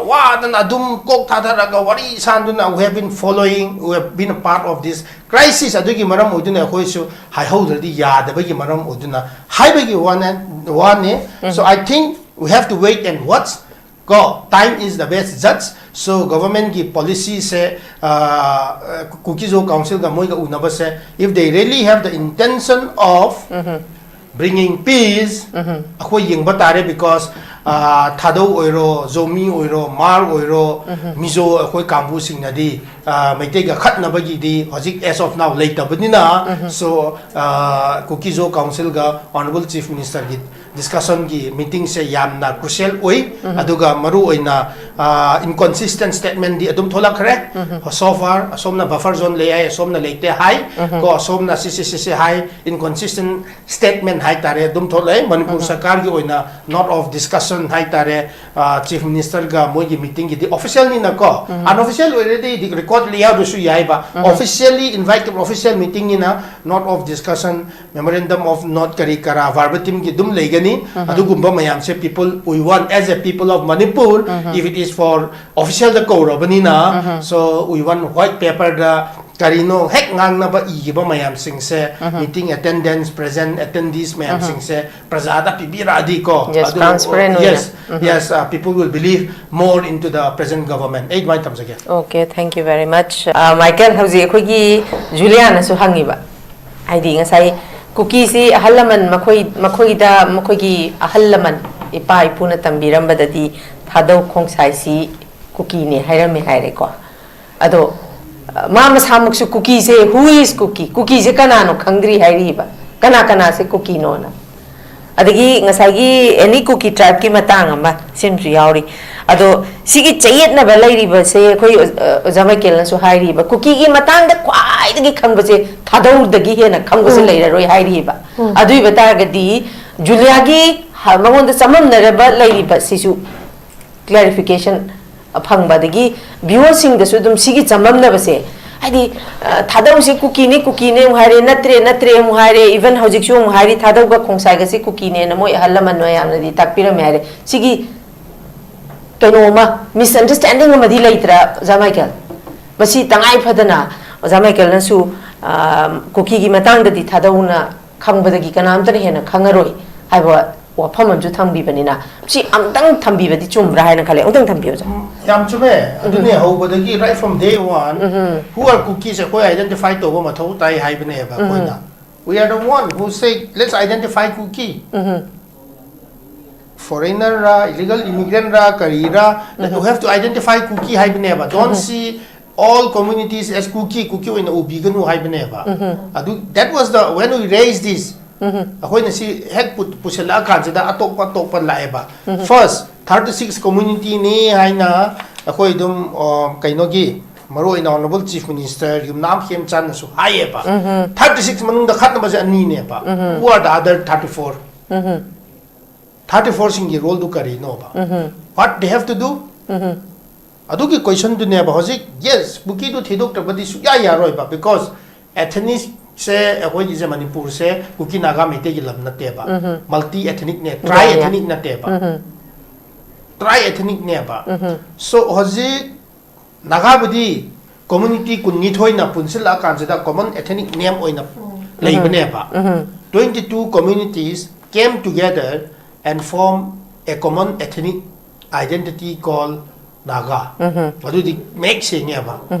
ꯋꯥꯗꯅ ꯑꯗꯨꯝ ꯀꯣꯛ ꯊꯥꯗꯔꯒ ꯋꯥꯔꯤ ꯁꯥꯟꯗꯨꯅ, we have been following, we have been a part of this crisis. ꯑꯗꯨꯒꯤ ꯃꯔꯝ ꯑꯣꯏꯗꯨꯅ ꯑꯩꯈꯣꯏꯁꯨ ꯍꯥꯏꯍꯧꯗ꯭ꯔꯗꯤ ꯌꯥꯗꯕꯒꯤ ꯃꯔꯝ ꯑꯣꯏꯗꯨꯅ ꯍꯥꯏꯕꯒꯤ ꯋꯥꯅꯦ, ꯋꯥꯅꯦ꯫ So I think we have to wait and watch. ꯀꯣ, time is the best judge. So government ꯀꯤ policy ꯁꯦ, ꯑ, Kuki-Zo Council ꯒ ꯃꯣꯏꯒ ꯎꯅꯕꯁꯦ, if they really have the intention of bringing peace, ꯑꯩꯈꯣꯏ ꯌꯦꯡꯕ ꯇꯥꯔꯦ, because, ꯑ, ꯊꯥꯗꯧ ꯑꯣꯏꯔꯣ, ꯖꯣꯃꯤ ꯑꯣꯏꯔꯣ, ꯃꯥꯔ ꯑꯣꯏꯔꯣ, ꯃꯤꯖꯣ ꯑꯩꯈꯣꯏ ꯀꯥꯡꯕꯨꯁꯤꯡꯅꯗꯤ, ꯑ, ꯃꯩꯇꯩꯒ ꯈꯠꯅꯕꯒꯤꯗꯤ ꯍꯧꯖꯤꯛ as of now ꯂꯩꯇꯕꯅꯤꯅ, so, ꯑ, Kuki-Zo Council ꯒ Honourable Chief Minister ꯒꯤ discussion ꯒꯤ meeting ꯁꯦ ꯌꯥꯝꯅ crucial ꯑꯣꯏ꯫ ꯑꯗꯨꯒ ꯃꯔꯨ ꯑꯣꯏꯅ, ꯑ, inconsistent statement ꯗꯤ ꯑꯗꯨꯝ ꯊꯣꯛꯂꯛꯈ꯭ꯔꯦ꯫ So far ꯑꯁꯣꯝꯅ buffer zone ꯂꯩ ꯍꯥꯏ, ꯑꯁꯣꯝꯅ ꯂꯩꯇꯦ ꯍꯥꯏ꯫ ꯀꯣ, ꯑꯁꯣꯝꯅ ꯁꯤ, ꯁꯤ, ꯁꯤ, ꯁꯤ ꯍꯥꯏ, inconsistent statement ꯍꯥꯏꯇꯥꯔꯦ, ꯑꯗꯨꯝ ꯊꯣꯛꯂꯛꯑꯦ꯫ ꯃꯅꯤꯄꯨꯔ ꯁꯔꯀꯥꯔꯒꯤ ꯑꯣꯏꯅ note of discussion ꯍꯥꯏꯇꯥꯔꯦ, ꯑ, Chief Minister ꯒ ꯃꯣꯏꯒꯤ meeting ꯒꯤꯗꯤ officially ꯅꯀꯣ, unofficial ꯑꯣꯏꯔꯗꯤ record ꯂꯩ ꯌꯥꯎꯗ꯭ꯔꯁꯨ ꯌꯥꯏꯕ, officially invite, official meeting ꯅꯤꯅ note of discussion, memorandum of note ꯀꯔꯤ ꯀꯔꯥ verbatim ꯒꯤ ꯑꯗꯨꯝ ꯂꯩꯒꯅꯤ꯫ ꯑꯗꯨꯒꯨꯝꯕ ꯃꯌꯥꯝꯁꯦ people, we want as a people of Manipur, if it is for official the ꯀꯧꯔꯕꯅꯤꯅ, so we want white paper ꯗ ꯀꯔꯤꯅꯣ ꯍꯦꯛ ꯉꯥꯡꯅꯕ ꯏꯈꯤꯕ ꯃꯌꯥꯝꯁꯤꯡꯁꯦ, meeting attendance, present attendees ꯃꯌꯥꯝꯁꯤꯡꯁꯦ ꯄ꯭ꯔꯖꯥꯗ ꯄꯤꯕꯤꯔꯛꯑꯗꯤꯀꯣ, Yes, ꯑꯗꯨ, transparent ꯑꯣꯏꯅ꯫ Yes, yes, uh, people will believe more into the present government. ꯑꯩ ꯑꯗꯨꯃꯥꯏꯅ ꯊꯝꯖꯒꯦ꯫ Okay, thank you very much. ꯑ, ꯃꯥꯏꯀꯦꯜ, ꯍꯧꯖꯤꯛ ꯑꯩꯈꯣꯏꯒꯤ ꯖꯨꯂꯤꯌꯥꯅꯁꯨ ꯍꯪꯉꯤꯕ, ꯍꯥꯏꯗꯤ ꯉꯁꯥꯏ ꯀꯨꯀꯤꯁꯤ ꯑꯍꯜ ꯂꯃꯟ ꯃꯈꯣꯏ, ꯃꯈꯣꯏꯗ, ꯃꯈꯣꯏꯒꯤ ꯑꯍꯜ ꯂꯃꯟ, ꯏꯄꯥ ꯏꯄꯨꯅ ꯇꯝꯕꯤꯔꯝꯕꯗꯗꯤ ꯊꯥꯗꯧ ꯈꯣꯡꯁꯥꯏꯁꯤ ꯀꯨꯀꯤꯅꯦ ꯍꯥꯏꯔꯝꯃꯦ ꯍꯥꯏꯔꯦꯀꯣ꯫ ꯑꯗꯣ, ꯑ, ꯃꯥ ꯃꯁꯥꯃꯛꯁꯨ ꯀꯨꯀꯤꯁꯦ, who is ꯀꯨꯀꯤ? ꯀꯨꯀꯤꯁꯦ ꯀꯅꯥꯅꯣ ꯈꯪꯗ꯭ꯔꯤ ꯍꯥꯏꯔꯤꯕ? ꯀꯅꯥ ꯀꯅꯥꯁꯦ ꯀꯨꯀꯤꯅꯣꯅ? ꯑꯗꯒꯤ ꯉꯁꯥꯏꯒꯤ any ꯀꯨꯀꯤ tribe ꯀꯤ ꯃꯇꯥꯡ ꯑꯃ ꯁꯤꯃꯁꯨ ꯌꯥꯎꯔꯤ꯫ ꯑꯗꯣ ꯁꯤꯒꯤ ꯆꯌꯦꯠꯅꯕ ꯂꯩꯔꯤꯕꯁꯦ ꯑꯩꯈꯣꯏ ꯑꯣꯖꯥ, ꯑꯣꯖꯥ ꯃꯥꯏꯀꯦꯜꯅꯁꯨ ꯍꯥꯏꯔꯤꯕ, ꯀꯨꯀꯤꯒꯤ ꯃꯇꯥꯡꯗ ꯈ꯭ꯋꯥꯏꯗꯒꯤ ꯈꯪꯕꯁꯦ ꯊꯥꯗꯧꯗꯒꯤ ꯍꯦꯟꯅ ꯈꯪꯕꯁꯦ ꯎꯝ꯫ ꯂꯩꯔꯔꯣꯏ ꯍꯥꯏꯔꯤꯕ꯫ ꯎꯝ꯫ ꯑꯗꯨ ꯑꯣꯏꯕ ꯇꯥꯔꯒꯗꯤ ꯖꯨꯂꯤꯌꯥꯒꯤ ꯃꯉꯣꯟꯗ ꯆꯃꯝꯅꯔꯕ ꯂꯩꯔꯤꯕ ꯁꯤꯁꯨ ꯀ꯭ꯂꯦꯔꯤꯐꯤꯀꯦꯁꯟ ꯐꯪꯕ, ꯑꯗꯒꯤ ꯚꯤꯌꯣꯁꯤꯡꯗꯁꯨ ꯑꯗꯨꯝ ꯁꯤꯒꯤ ꯆꯃꯝꯅꯕꯁꯦ, ꯍꯥꯏꯗꯤ, ꯑ, ꯊꯥꯗꯧꯁꯦ ꯀꯨꯀꯤꯅꯤ, ꯀꯨꯀꯤꯅꯤ ꯑꯃꯨꯛ ꯍꯥꯏꯔꯦ, ꯅꯠꯇ꯭ꯔꯦ, ꯅꯠꯇ꯭ꯔꯦ ꯑꯃꯨꯛ ꯍꯥꯏꯔꯦ, ꯏꯚꯟ ꯍꯧꯖꯤꯛꯁꯨ ꯑꯃꯨꯛ ꯍꯥꯏꯔꯤ, ꯊꯥꯗꯧꯒ ꯈꯣꯡꯁꯥꯏꯒꯁꯤ ꯀꯨꯀꯤꯅꯦꯅ ꯃꯣꯏ ꯑꯍꯜ ꯂꯃꯟ ꯃꯌꯥꯝꯅꯗꯤ ꯇꯥꯛꯄꯤꯔꯝꯃꯦ ꯍꯥꯏꯔꯦ꯫ ꯁꯤꯒꯤ ꯀꯩꯅꯣ ꯑꯃ, ꯃꯤꯁꯑꯟꯗꯔꯁ꯭ꯇꯦꯟꯗꯤꯡ ꯑꯃꯗꯤ ꯂꯩꯇ꯭ꯔꯥ, ꯑꯣꯖꯥ ꯃꯥꯏꯀꯦꯜ? ꯃꯁꯤ ꯇꯉꯥꯏ ꯐꯗꯅ ꯑꯣꯖꯥ ꯃꯥꯏꯀꯦꯜꯅꯁꯨ, ꯑ, ꯀꯨꯀꯤꯒꯤ ꯃꯇꯥꯡꯗꯗꯤ ꯊꯥꯗꯧꯅ ꯈꯪꯕꯗꯒꯤ ꯀꯅꯥꯝꯇꯅ ꯍꯦꯟꯅ ꯈꯪꯉꯔꯣꯏ ꯍꯥꯏꯕ ꯋꯥꯐꯝ ꯑꯃꯁꯨ ꯊꯝꯕꯤꯕꯅꯤꯅ, ꯁꯤ ꯑꯝꯇꯪ ꯊꯝꯕꯤꯕꯗꯤ ꯆꯨꯝꯕ꯭ꯔꯥ ꯍꯥꯏꯅ ꯈꯜꯂꯦ꯫ ꯑꯝꯇꯪ ꯊꯝꯕꯤꯌꯨ, ꯑꯣꯖꯥ꯫ ꯌꯥꯝ ꯆꯨꯝꯃꯦ꯫ ꯑꯗꯨꯅꯦ, ꯍꯧꯕꯗꯒꯤ, right from day one, who are Kukis ꯑꯩꯈꯣꯏ identify ꯇꯧꯕ ꯃꯊꯧ ꯇꯥꯏ ꯍꯥꯏꯕꯅꯦꯕ ꯑꯩꯈꯣꯏꯅ꯫ We are the one who say, let's identify Kuki. Foreigner ꯔ, illegal immigrant ꯔ, ꯀꯔꯤꯔ, you have to identify Kuki ꯍꯥꯏꯕꯅꯦꯕ꯫ Don't see all communities as Kuki, ꯀꯨꯀꯤ ꯑꯣꯏꯅ ꯎꯕꯤꯒꯅꯨ ꯍꯥꯏꯕꯅꯦꯕ꯫ ꯑꯗꯨ, that was the, when we raise this, ꯑꯩꯈꯣꯏꯅ ꯁꯤ ꯍꯦꯛ ꯄꯨ-, ꯄꯨꯁꯤꯜꯂꯛꯑ ꯀꯥꯟꯁꯤꯗ ꯑꯇꯣꯞꯄ ꯑꯇꯣꯞꯄ ꯂꯥꯛꯑꯦꯕ꯫ First, thirty six community ꯅꯤ ꯍꯥꯏꯅ ꯑꯩꯈꯣꯏ ꯑꯗꯨꯝ, ꯑ, ꯀꯩꯅꯣꯒꯤ, ꯃꯔꯨ ꯑꯣꯏꯅ Honourable Chief Minister ꯌꯨꯝꯅꯥꯝ ꯈꯦꯝꯆꯥꯟꯅꯁꯨ ꯍꯥꯏꯌꯦꯕ꯫ Thirty six ꯃꯅꯨꯡꯗ ꯈꯠꯅꯕꯁꯦ ꯑꯅꯤꯅꯦꯕ꯫ Who are the other thirty four? Thirty four ꯁꯤꯡꯒꯤ role ꯗꯨ ꯀꯔꯤꯅꯣꯕ? What they have to do? ꯑꯗꯨꯒꯤ question ꯗꯨꯅꯦꯕ ꯍꯧꯖꯤꯛ, yes, ꯀꯨꯀꯤꯗꯨ ꯊꯤꯗꯣꯛꯇ꯭ꯔꯕꯗꯤ ꯁꯨꯛꯌꯥ ꯌꯥꯔꯣꯏꯕ, because ethnic ꯁꯦ ꯑꯩꯈꯣꯏꯒꯤꯁꯦ, ꯃꯅꯤꯄꯨꯔꯁꯦ ꯀꯨꯀꯤ ꯅꯥꯒꯥ ꯃꯩꯇꯩꯒꯤ ꯂꯝ ꯅꯠꯇꯦꯕ, multi ethnic ꯅꯦ, tri ethnic ꯅꯠꯇꯦꯕ, tri ethnic ꯅꯦꯕ꯫ So ꯍꯧꯖꯤꯛ ꯅꯥꯒꯥꯕꯨꯗꯤ community ꯀꯨꯟꯅꯤꯊꯣꯏꯅ ꯄꯨꯟꯁꯤꯜꯂꯛꯑꯀꯥꯟꯁꯤꯗ common ethnic name ꯑꯣꯏꯅ ꯂꯩꯕꯅꯦꯕ꯫ Twenty two communities came together and form a common ethnic identity called Naga. ꯑꯗꯨꯗꯤ ꯃꯌꯦꯛ ꯁꯦꯡꯉꯦꯕ꯫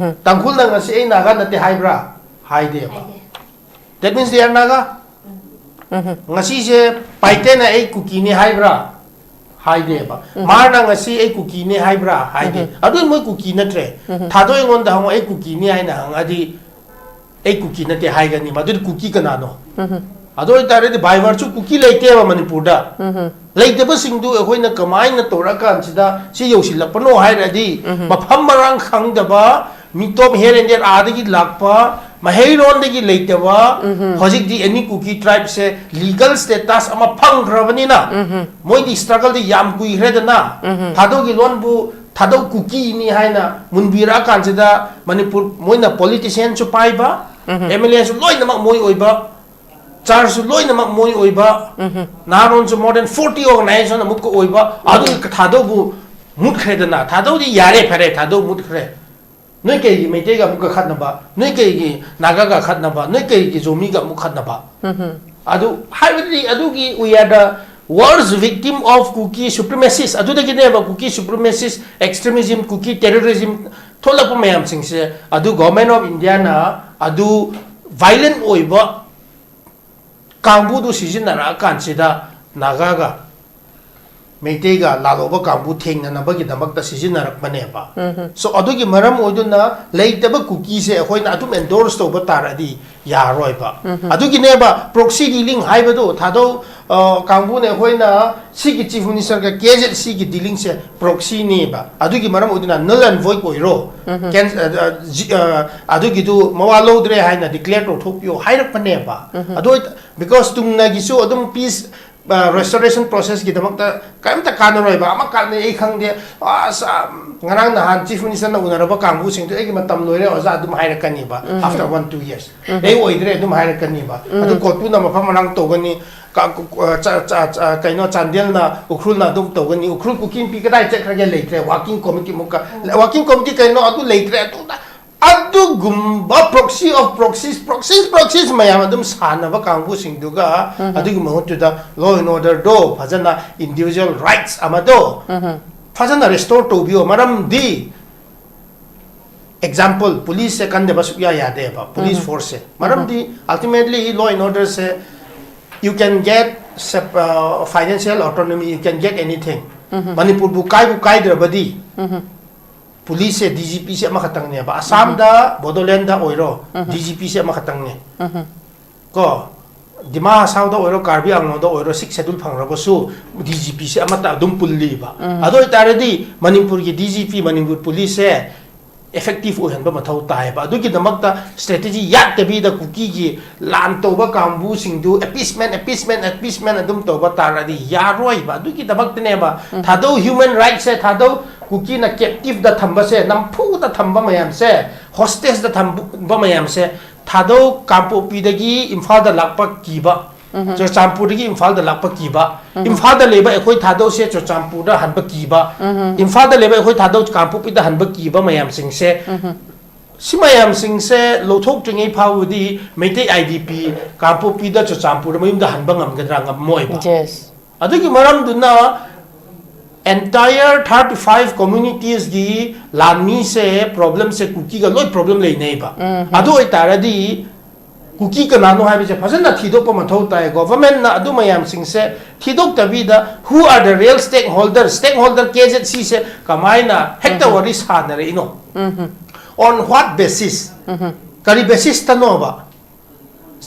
ꯇꯥꯡꯈꯨꯜꯅ ꯉꯁꯤ ꯑꯩ ꯅꯥꯒꯥ ꯅꯠꯇꯦ ꯍꯥꯏꯕ꯭ꯔꯥ? ꯍꯥꯏꯗꯦꯕ꯫ That means they are Naga. ꯉꯁꯤꯁꯦ ꯄꯥꯏꯇꯦꯅ ꯑꯩ ꯀꯨꯀꯤꯅꯤ ꯍꯥꯏꯕ꯭ꯔꯥ? ꯍꯥꯏꯗꯦꯕ꯫ ꯃꯥꯔꯅ ꯉꯁꯤ ꯑꯩ ꯀꯨꯀꯤꯅꯦ ꯍꯥꯏꯕ꯭ꯔꯥ? ꯍꯥꯏꯗꯦ꯫ ꯑꯗꯨ ꯃꯣꯏ ꯀꯨꯀꯤ ꯅꯠꯇ꯭ꯔꯦ꯫ ꯊꯥꯗꯣꯏ ꯑꯩꯉꯣꯟꯗ ꯍꯪꯉꯣ, "ꯑꯩ ꯀꯨꯀꯤꯅꯤ?" ꯍꯥꯏꯅ ꯍꯪꯉꯛꯑꯗꯤ, "ꯑꯩ ꯀꯨꯀꯤ ꯅꯠꯇꯦ" ꯍꯥꯏꯒꯅꯤ꯫ ꯃꯗꯨꯗꯤ ꯀꯨꯀꯤ ꯀꯅꯥꯅꯣ? ꯑꯗꯨ ꯑꯣꯏꯇꯥꯔꯗꯤ by virtue ꯀꯨꯀꯤ ꯂꯩꯇꯦꯕ ꯃꯅꯤꯄꯨꯔꯗ꯫ ꯂꯩꯇꯕꯁꯤꯡꯗꯨ ꯑꯩꯈꯣꯏꯅ ꯀꯃꯥꯏꯅ ꯇꯧꯔꯀꯥꯟꯁꯤꯗ ꯁꯤ ꯌꯧꯁꯤꯜꯂꯛꯄꯅꯣ ꯍꯥꯏꯔꯗꯤ, ꯃꯐꯝ ꯃꯔꯥꯡ ꯈꯪꯗꯕ, ꯃꯤꯇꯣꯞ here and there ꯑꯥꯗꯒꯤ ꯂꯥꯛꯄ, ꯃꯍꯩꯔꯣꯟꯗꯒꯤ ꯂꯩꯇꯕ, ꯍꯧꯖꯤꯛꯇꯤ ꯑꯦꯅꯤ ꯀꯨꯀꯤ ꯇ꯭ꯔꯥꯏꯕꯁꯦ ꯂꯤꯒꯜ ꯁ꯭ꯇꯦꯇꯁ ꯑꯃ ꯐꯪꯈ꯭ꯔꯕꯅꯤꯅ, ꯃꯣꯏꯗꯤ ꯁ꯭ꯇ꯭ꯔꯒꯜꯗꯤ ꯌꯥꯝ ꯀꯨꯏꯈ꯭ꯔꯦꯗꯅ꯫ ꯊꯥꯗꯧꯒꯤ ꯂꯣꯟꯕꯨ ꯊꯥꯗꯧ ꯀꯨꯀꯤꯅꯤ ꯍꯥꯏꯅ ꯃꯨꯟꯕꯤꯔꯛꯑꯀꯥꯟꯁꯤꯗ, ꯃꯅꯤꯄꯨꯔ ꯃꯣꯏꯅ ꯄꯣꯂꯤꯇꯤꯁꯤꯌꯥꯟꯁꯨ ꯄꯥꯏꯕ, ꯑꯦꯝ ꯑꯦꯜ ꯑꯦꯁꯨ ꯂꯣꯏꯅꯃꯛ ꯃꯣꯏ ꯑꯣꯏꯕ, ꯆꯔꯆꯁꯨ ꯂꯣꯏꯅꯃꯛ ꯃꯣꯏ ꯑꯣꯏꯕ, ꯅꯍꯥꯔꯣꯟꯁꯨ more than forty organization ꯑꯃꯨꯛꯀ ꯑꯣꯏꯕ, ꯑꯗꯨꯒꯤ ꯊꯥꯗꯧꯕꯨ ꯃꯨꯠꯈ꯭ꯔꯦꯗꯅ꯫ ꯊꯥꯗꯧꯗꯤ ꯌꯥꯔꯦ, ꯐꯔꯦ, ꯊꯥꯗꯧ ꯃꯨꯠꯈ꯭ꯔꯦ꯫ ꯅꯣꯏ ꯀꯩꯒꯤ ꯃꯩꯇꯩꯒ ꯑꯃꯨꯛꯀ ꯈꯠꯅꯕ? ꯅꯣꯏ ꯀꯩꯒꯤ ꯅꯥꯒꯥꯒ ꯈꯠꯅꯕ? ꯅꯣꯏ ꯀꯩꯒꯤ ꯖꯣꯃꯤꯒ ꯑꯃꯨꯛ ꯈꯠꯅꯕ? ꯑꯗꯨ ꯍꯥꯏꯕꯗꯤ ꯑꯗꯨꯒꯤ we are the worst victim of Kuki supremacists꯫ ꯑꯗꯨꯗꯒꯤꯅꯦꯕ Kuki supremacist extremism, Kuki terrorism ꯊꯣꯛꯂꯛꯄ ꯃꯌꯥꯝꯁꯤꯡꯁꯦ꯫ ꯑꯗꯨ Government of Indiaꯅ ꯑꯗꯨ violent ꯑꯣꯏꯕ ꯀꯥꯡꯕꯨꯗꯨ ꯁꯤꯖꯤꯟꯅꯔꯛꯑꯀꯥꯟꯁꯤꯗ ꯅꯥꯒꯥꯒ ꯃꯩꯇꯩꯒ ꯂꯥꯜꯍꯧꯕ ꯀꯥꯡꯕꯨ ꯊꯦꯡꯅꯅꯕꯒꯤꯗꯃꯛꯇ ꯁꯤꯖꯤꯟꯅꯔꯛꯄꯅꯦꯕ꯫ So ꯑꯗꯨꯒꯤ ꯃꯔꯝ ꯑꯣꯏꯗꯨꯅ ꯂꯩꯇꯕ ꯀꯨꯀꯤꯁꯦ ꯑꯩꯈꯣꯏꯅ ꯑꯗꯨꯝ endorse ꯇꯧꯕ ꯇꯥꯔꯗꯤ ꯌꯥꯔꯣꯏꯕ꯫ ꯑꯗꯨꯒꯤꯅꯦꯕ proxy dealing ꯍꯥꯏꯕꯗꯨ꯫ ꯊꯥꯗꯧ, ꯑ, ꯀꯥꯡꯕꯨꯅ ꯑꯩꯈꯣꯏꯅ ꯁꯤꯒꯤ Chief Ministerꯒ ꯀꯦ ꯖꯦꯠ ꯁꯤꯒꯤ dealingꯁꯦ proxyꯅꯦꯕ꯫ ꯑꯗꯨꯒꯤ ꯃꯔꯝ ꯑꯣꯏꯗꯨꯅ null and void ꯑꯣꯏꯔꯣ, ꯀꯦꯟ-, ꯑ, ꯑ, ꯖꯤ-, ꯑ, ꯑꯗꯨꯒꯤꯗꯨ ꯃꯋꯥ ꯂꯧꯗ꯭ꯔꯦ ꯍꯥꯏꯅ declare ꯇꯧꯊꯣꯛꯄꯤꯌꯣ ꯍꯥꯏꯔꯛꯄꯅꯦꯕ꯫ ꯑꯗꯨ ꯑꯣꯏ-, because ꯇꯨꯡꯅꯒꯤꯁꯨ ꯑꯗꯨꯝ peace, ꯑ, restoration processꯀꯤꯗꯃꯛꯇ ꯀꯔꯤꯝꯇ ꯀꯥꯟꯅꯔꯣꯏꯕ꯫ ꯑꯃ ꯀꯥꯟꯅꯩ ꯑꯩ ꯈꯪꯗꯦ, ꯑꯁ, ꯑ, ꯉꯔꯥꯡ ꯅꯍꯥꯟ Chief Ministerꯅ ꯎꯅꯔꯕ ꯀꯥꯡꯕꯨꯁꯤꯡꯗꯣ "ꯑꯩꯒꯤ ꯃꯇꯝ ꯂꯣꯏꯔꯦ ꯑꯣꯖꯥ" ꯑꯗꯨꯝ ꯍꯥꯏꯔꯛꯀꯅꯤꯕ after one two years꯫ "ꯑꯩ ꯑꯣꯏꯗ꯭ꯔꯦ" ꯑꯗꯨꯝ ꯍꯥꯏꯔꯛꯀꯅꯤꯕ꯫ ꯑꯗꯨ ꯀꯣꯔꯐꯨꯅ ꯃꯐꯝ ꯃꯔꯥꯡ ꯇꯧꯒꯅꯤ, ꯀ-, ꯀ-, ꯆ-, ꯆ-, ꯆ-, ꯀꯩꯅꯣ, ꯆꯥꯟꯗꯦꯜꯅ, ꯎꯈ꯭ꯔꯨꯜꯅ ꯑꯗꯨꯝ ꯇꯧꯒꯅꯤ꯫ ꯎꯈ꯭ꯔꯨꯜ ꯀꯨꯀꯤ ꯅꯨꯄꯤ ꯀꯗꯥꯏ ꯆꯠꯈ꯭ꯔꯒꯦ? ꯂꯩꯇ꯭ꯔꯦ꯫ Working committee ꯑꯃꯨꯛꯀ, working committee ꯀꯩꯅꯣ ꯑꯗꯨ ꯂꯩꯇ꯭ꯔꯦ꯫ ꯑꯗꯨꯗ ꯑꯗꯨꯒꯨꯝꯕ proxy of proxies, proxies, proxies ꯃꯌꯥꯝ ꯑꯗꯨꯝ ꯁꯥꯟꯅꯕ ꯀꯥꯡꯕꯨꯁꯤꯡꯗꯨꯒ ꯑꯗꯨꯒꯤ ꯃꯍꯨꯠꯇꯨꯗ law and orderꯗꯣ ꯐꯖꯅ, individual rights ꯑꯃꯗꯣ ꯐꯖꯅ restore ꯇꯧꯕꯤꯌꯣ꯫ ꯃꯔꯝꯗꯤ example, policeꯁꯦ ꯀꯟꯗꯕ ꯁꯨꯛꯌꯥ ꯌꯥꯗꯦꯕ police forceꯁꯦ꯫ ꯃꯔꯝꯗꯤ ultimately law and orderꯁꯦ, you can get sep-, uh, financial autonomy, you can get anything꯫ ꯃꯅꯤꯄꯨꯔꯕꯨ ꯀꯥꯏꯕꯨ ꯀꯥꯏꯗ꯭ꯔꯕꯗꯤ, policeꯁꯦ, DGPꯁꯦ ꯑꯃꯈꯛꯇꯪꯅꯦꯕ꯫ ꯑꯁꯥꯝꯗ, ꯕꯣꯗꯣꯂꯦꯟꯗ ꯑꯣꯏꯔꯣ, DGPꯁꯦ ꯑꯃꯈꯛꯇꯪꯅꯦ꯫ ꯀꯣ, ꯗꯤꯃꯥ ꯍꯁꯥꯎꯗ ꯑꯣꯏꯔꯣ, ꯀꯥꯔꯕꯤ ꯑꯪꯂꯣꯡꯗ ꯑꯣꯏꯔꯣ, Sixth Schedule ꯐꯪꯈ꯭ꯔꯕꯁꯨ DGPꯁꯦ ꯑꯃꯠꯇ ꯑꯗꯨꯝ ꯄꯨꯜꯂꯤꯕ꯫ ꯑꯗꯨ ꯑꯣꯏꯇꯥꯔꯗꯤ ꯃꯅꯤꯄꯨꯔꯒꯤ DGP, ꯃꯅꯤꯄꯨꯔ policeꯁꯦ effective ꯑꯣꯏꯍꯟꯕ ꯃꯊꯧ ꯇꯥꯏꯌꯦꯕ꯫ ꯑꯗꯨꯒꯤꯗꯃꯛꯇ strategy ꯌꯥꯠꯇꯕꯤꯗ ꯀꯨꯀꯤꯒꯤ ꯂꯥꯟ ꯇꯧꯕ ꯀꯥꯡꯕꯨꯁꯤꯡꯗꯨ appeasement, appeasement, appeasement ꯑꯗꯨꯝ ꯇꯧꯕ ꯇꯥꯔꯗꯤ ꯌꯥꯔꯣꯏꯕ꯫ ꯑꯗꯨꯒꯤꯗꯃꯛꯇꯅꯦꯕ ꯊꯥꯗꯧ human rightꯁꯦ, ꯊꯥꯗꯧ ꯀꯨꯀꯤꯅ captiveꯗ ꯊꯝꯕꯁꯦ, ꯅꯝꯐꯨꯗ ꯊꯝꯕ ꯃꯌꯥꯝꯁꯦ, hostageꯗ ꯊꯝꯕ ꯃꯌꯥꯝꯁꯦ, ꯊꯥꯗꯧ ꯀꯥꯡꯄꯣꯛꯄꯤꯗꯒꯤ ꯏꯝꯐꯥꯜꯗ ꯂꯥꯛꯄ ꯀꯤꯕ, ꯆꯨꯔꯆꯥꯟꯄꯨꯔꯗꯒꯤ ꯏꯝꯐꯥꯜꯗ ꯂꯥꯛꯄ ꯀꯤꯕ, ꯏꯝꯐꯥꯜꯗ ꯂꯩꯕ ꯑꯩꯈꯣꯏ ꯊꯥꯗꯧꯁꯦ ꯆꯨꯔꯆꯥꯟꯄꯨꯔꯗ ꯍꯟꯕ ꯀꯤꯕ, ꯏꯝꯐꯥꯜꯗ ꯂꯩꯕ ꯑꯩꯈꯣꯏ ꯊꯥꯗꯧ ꯀꯥꯡꯄꯣꯛꯄꯤꯗ ꯍꯟꯕ ꯀꯤꯕ ꯃꯌꯥꯝꯁꯤꯡꯁꯦ, ꯁꯤ ꯃꯌꯥꯝꯁꯤꯡꯁꯦ ꯂꯧꯊꯣꯛꯇ꯭ꯔꯤꯉꯩ ꯐꯥꯎꯕꯗꯤ ꯃꯩꯇꯩ IDP ꯀꯥꯡꯄꯣꯛꯄꯤꯗ ꯆꯨꯔꯆꯥꯟꯄꯨꯔꯗ ꯃꯌꯨꯝꯗ ꯍꯟꯕ ꯉꯝꯒꯗ꯭ꯔꯥ? ꯉꯝꯃꯣꯏꯕ꯫ Yes. ꯑꯗꯨꯒꯤ ꯃꯔꯝꯗꯨꯅ entire thirty five communitiesꯀꯤ ꯂꯥꯟꯃꯤꯁꯦ problemꯁꯦ ꯀꯨꯀꯤꯒ ꯂꯣꯏ problem ꯂꯩꯅꯩꯕ꯫ ꯑꯗꯨ ꯑꯣꯏꯇꯥꯔꯗꯤ ꯀꯨꯀꯤ ꯀꯅꯥꯅꯣ ꯍꯥꯏꯕꯁꯦ ꯐꯖꯅ ꯊꯤꯗꯣꯛꯄ ꯃꯊꯧ ꯇꯥꯏ꯫ Governmentꯅ ꯑꯗꯨ ꯃꯌꯥꯝꯁꯤꯡꯁꯦ ꯊꯤꯗꯣꯛꯇꯕꯤꯗ who are the real stakeholder, stakeholder KZCꯁꯦ ꯀꯃꯥꯏꯅ ꯍꯦꯛꯇ ꯋꯥꯔꯤ ꯁꯥꯟꯅꯔꯛꯏꯅꯣ? On what basis? ꯀꯔꯤ basisꯇꯅꯣꯕ?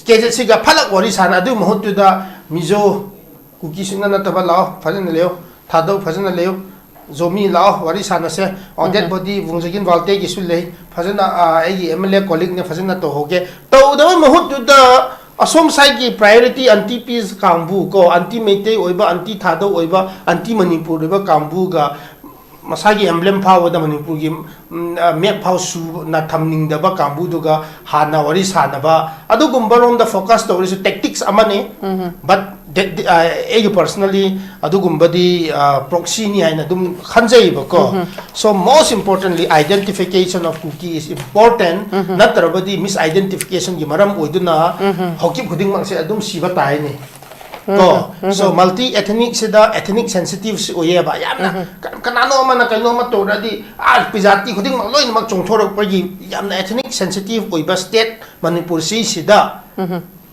KZCꯒ ꯐꯠꯂꯛ ꯋꯥꯔꯤ ꯁꯥꯟꯅ, ꯑꯗꯨꯒꯤ ꯃꯍꯨꯠꯇꯨꯗ ꯃꯤꯖꯣ, ꯀꯨꯀꯤ ꯁꯨꯡꯅ ꯅꯠꯇꯕ ꯂꯥꯛꯑꯣ ꯐꯖꯅ ꯂꯩꯌꯣ, ꯊꯥꯗꯧ ꯐꯖꯅ ꯂꯩꯌꯣ, ꯖꯣꯃꯤ ꯂꯥꯛꯑꯣ ꯋꯥꯔꯤ ꯁꯥꯟꯅꯁꯦ꯫ On that body ꯕꯨꯡꯖꯒꯤꯟ ꯋꯥꯜꯇꯦꯒꯤꯁꯨ ꯂꯩ, ꯐꯖꯅ ꯑꯩꯒꯤ MLA colleagueꯅꯦ, ꯐꯖꯅ ꯇꯧꯍꯧꯒꯦ꯫ ꯇꯧꯗꯕ ꯃꯍꯨꯠꯇꯨꯗ ꯑꯁꯣꯝ ꯁꯥꯏꯒꯤ priority anti peace ꯀꯥꯡꯕꯨ ꯀꯣ, anti ꯃꯩꯇꯩ ꯑꯣꯏꯕ, anti ꯊꯥꯗꯧ ꯑꯣꯏꯕ, anti ꯃꯅꯤꯄꯨꯔ ꯑꯣꯏꯕ ꯀꯥꯡꯕꯨꯒ ꯃꯁꯥꯒꯤ emblem ꯐꯥꯎꯕꯗ ꯃꯅꯤꯄꯨꯔꯒꯤ map ꯐꯥꯎ ꯁꯨꯅ ꯊꯝꯅꯤꯡꯗꯕ ꯀꯥꯡꯕꯨꯗꯨꯒ ꯍꯥꯟꯅ ꯋꯥꯔꯤ ꯁꯥꯟꯅꯕ, ꯑꯗꯨꯒꯨꯝꯕ ꯔꯣꯝꯗ focus ꯇꯧꯔꯤꯁꯨ tactics ꯑꯃꯅꯤ꯫ But ꯑꯩꯒꯤ personally ꯑꯗꯨꯒꯨꯝꯕꯗꯤ proxyꯅꯤ ꯍꯥꯏꯅ ꯑꯗꯨꯝ ꯈꯟꯖꯩꯕꯀꯣ꯫ So most importantly, identification of Kuki is important. ꯅꯠꯇ꯭ꯔꯕꯗꯤ misidentificationꯒꯤ ꯃꯔꯝ ꯑꯣꯏꯗꯨꯅ ꯍꯧꯈꯤꯕ ꯈꯨꯗꯤꯡꯃꯛꯁꯦ ꯑꯗꯨꯝ ꯁꯤꯕ ꯇꯥꯏꯅꯦ꯫ ꯀꯣ, so multi ethnicꯁꯤꯗ ethnic sensitiveꯁꯤ ꯑꯣꯏꯌꯦꯕ꯫ ꯌꯥꯝꯅ ꯀꯅꯥꯅꯣ ꯑꯃꯅ ꯀꯩꯅꯣ ꯑꯃ ꯇꯧꯔꯗꯤ ꯑꯥ ꯄꯤꯖꯥꯇꯤ ꯈꯨꯗꯤꯡꯃꯛ ꯂꯣꯏꯅꯃꯛ ꯆꯣꯡꯊꯣꯔꯛꯄꯒꯤ ꯌꯥꯝꯅ ethnic sensitive ꯑꯣꯏꯕ state ꯃꯅꯤꯄꯨꯔ ꯁꯤꯁꯤꯗ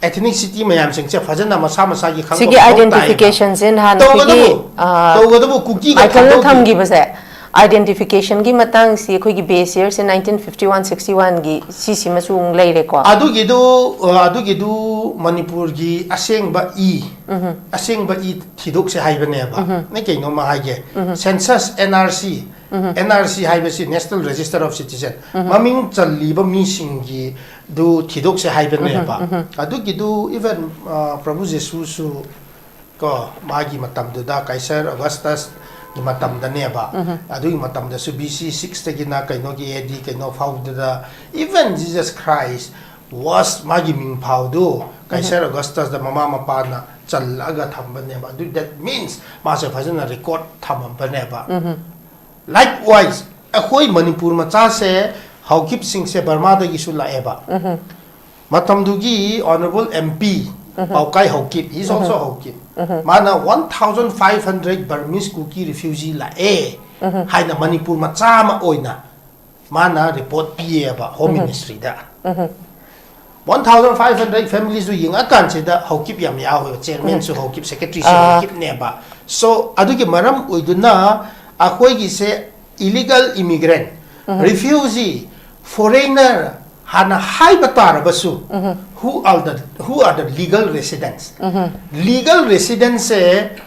ethnicity ꯃꯌꯥꯝꯁꯤꯡꯁꯦ ꯐꯖꯅ ꯃꯁꯥ ꯃꯁꯥꯒꯤ ꯈꯪꯕ ꯁꯤꯒꯤ ꯃꯊꯧ ꯇꯥꯏꯌꯦꯕ꯫ Identificationꯁꯦ ꯅꯍꯥꯟ ꯑꯩꯈꯣꯏꯒꯤ ꯇꯧꯒꯗꯕꯨ, ꯑꯥ, ꯇꯧꯒꯗꯕꯨ ꯀꯨꯀꯤꯒ Michaelꯅ ꯊꯥꯗꯧꯒꯤ꯫ ꯊꯝꯈꯤꯕꯁꯦ, identificationꯒꯤ ꯃꯇꯥꯡꯁꯤ ꯑꯩꯈꯣꯏꯒꯤ base yearꯁꯦ nineteen fifty one sixty oneꯒꯤ ꯁꯤꯁꯤꯃꯁꯨ ꯑꯃꯨꯛ ꯂꯩꯔꯦꯀꯣ꯫ ꯑꯗꯨꯒꯤꯗꯨ ꯑ, ꯑꯗꯨꯒꯤꯗꯨ ꯃꯅꯤꯄꯨꯔꯒꯤ ꯑꯁꯦꯡꯕ ꯏ, ꯑꯁꯦꯡꯕ ꯏ ꯊꯤꯗꯣꯛꯁꯦ ꯍꯥꯏꯕꯅꯦꯕ꯫ ꯅ ꯀꯩꯅꯣꯝꯃ ꯍꯥꯏꯒꯦ, census, NRC, N R C ꯍꯥꯏꯕꯁꯤ National Register of Citizen, ꯃꯃꯤꯡ ꯆꯜꯂꯤꯕ ꯃꯤꯁꯤꯡꯒꯤꯗꯨ ꯊꯤꯗꯣꯛꯁꯦ ꯍꯥꯏꯕꯅꯦꯕ꯫ ꯑꯗꯨꯒꯤꯗꯨ even, ꯑ, ꯄ꯭ꯔꯚꯨ ꯖꯤꯁꯨꯁꯨ ꯀꯣ, ꯃꯥꯒꯤ ꯃꯇꯝꯗꯨꯗ ꯀꯥꯏꯁꯔ ꯑꯣꯒꯁꯇꯁꯒꯤ ꯃꯇꯝꯗꯅꯦꯕ꯫ ꯑꯗꯨꯒꯤ ꯃꯇꯝꯗꯁꯨ B C sixꯇꯒꯤꯅ ꯀꯩꯅꯣꯒꯤ A D ꯀꯩꯅꯣ ꯐꯥꯎꯕꯗꯨꯗ, even Jesus Christ was, ꯃꯥꯒꯤ ꯃꯤꯡ ꯐꯥꯎꯗꯨ ꯀꯥꯏꯁꯔ ꯑꯣꯒꯁꯇꯁꯗ ꯃꯃꯥ ꯃꯄꯥꯅ ꯆꯜꯂꯒ ꯊꯝꯕꯅꯦꯕ꯫ ꯑꯗꯨ, that means ꯃꯥꯁꯦ ꯐꯖꯅ record ꯊꯝꯃꯝꯕꯅꯦꯕ꯫ Likewise, ꯑꯩꯈꯣꯏ ꯃꯅꯤꯄꯨꯔ ꯃꯆꯥꯁꯦ, ꯍꯧꯀꯤꯞꯁꯤꯡꯁꯦ ꯕꯔꯃꯥꯗꯒꯤꯁꯨ ꯂꯥꯛꯑꯦꯕ꯫ ꯃꯇꯝꯗꯨꯒꯤ Honourable M P ꯄꯥꯎꯀꯥꯏ ꯍꯧꯀꯤꯞ, he is also ꯍꯧꯀꯤꯞ, ꯃꯥꯅ one thousand five hundred Burmese Kuki refugee ꯂꯥꯛꯑꯦ ꯍꯥꯏꯅ ꯃꯅꯤꯄꯨꯔ ꯃꯆꯥ ꯑꯃ ꯑꯣꯏꯅ ꯃꯥꯅ report ꯄꯤꯌꯦꯕ Home Ministryꯗ꯫ One thousand five hundred familiesꯗꯨ ꯌꯦꯡꯉꯛꯀꯥꯟꯁꯤꯗ ꯍꯧꯀꯤꯞ ꯌꯥꯝ ꯌꯥꯎꯋꯦꯕ, chairmanꯁꯨ ꯍꯧꯀꯤꯞ, secretaryꯁꯨ ꯍꯧꯀꯤꯞꯅꯦꯕ꯫ So ꯑꯗꯨꯒꯤ ꯃꯔꯝ ꯑꯣꯏꯗꯨꯅ ꯑꯩꯈꯣꯏꯒꯤꯁꯦ illegal immigrant, refugee, foreigner ꯍꯥꯟꯅ ꯍꯥꯏꯕ ꯇꯥꯔꯕꯁꯨ, who are the, who are the legal residents? Legal residenceꯁꯦ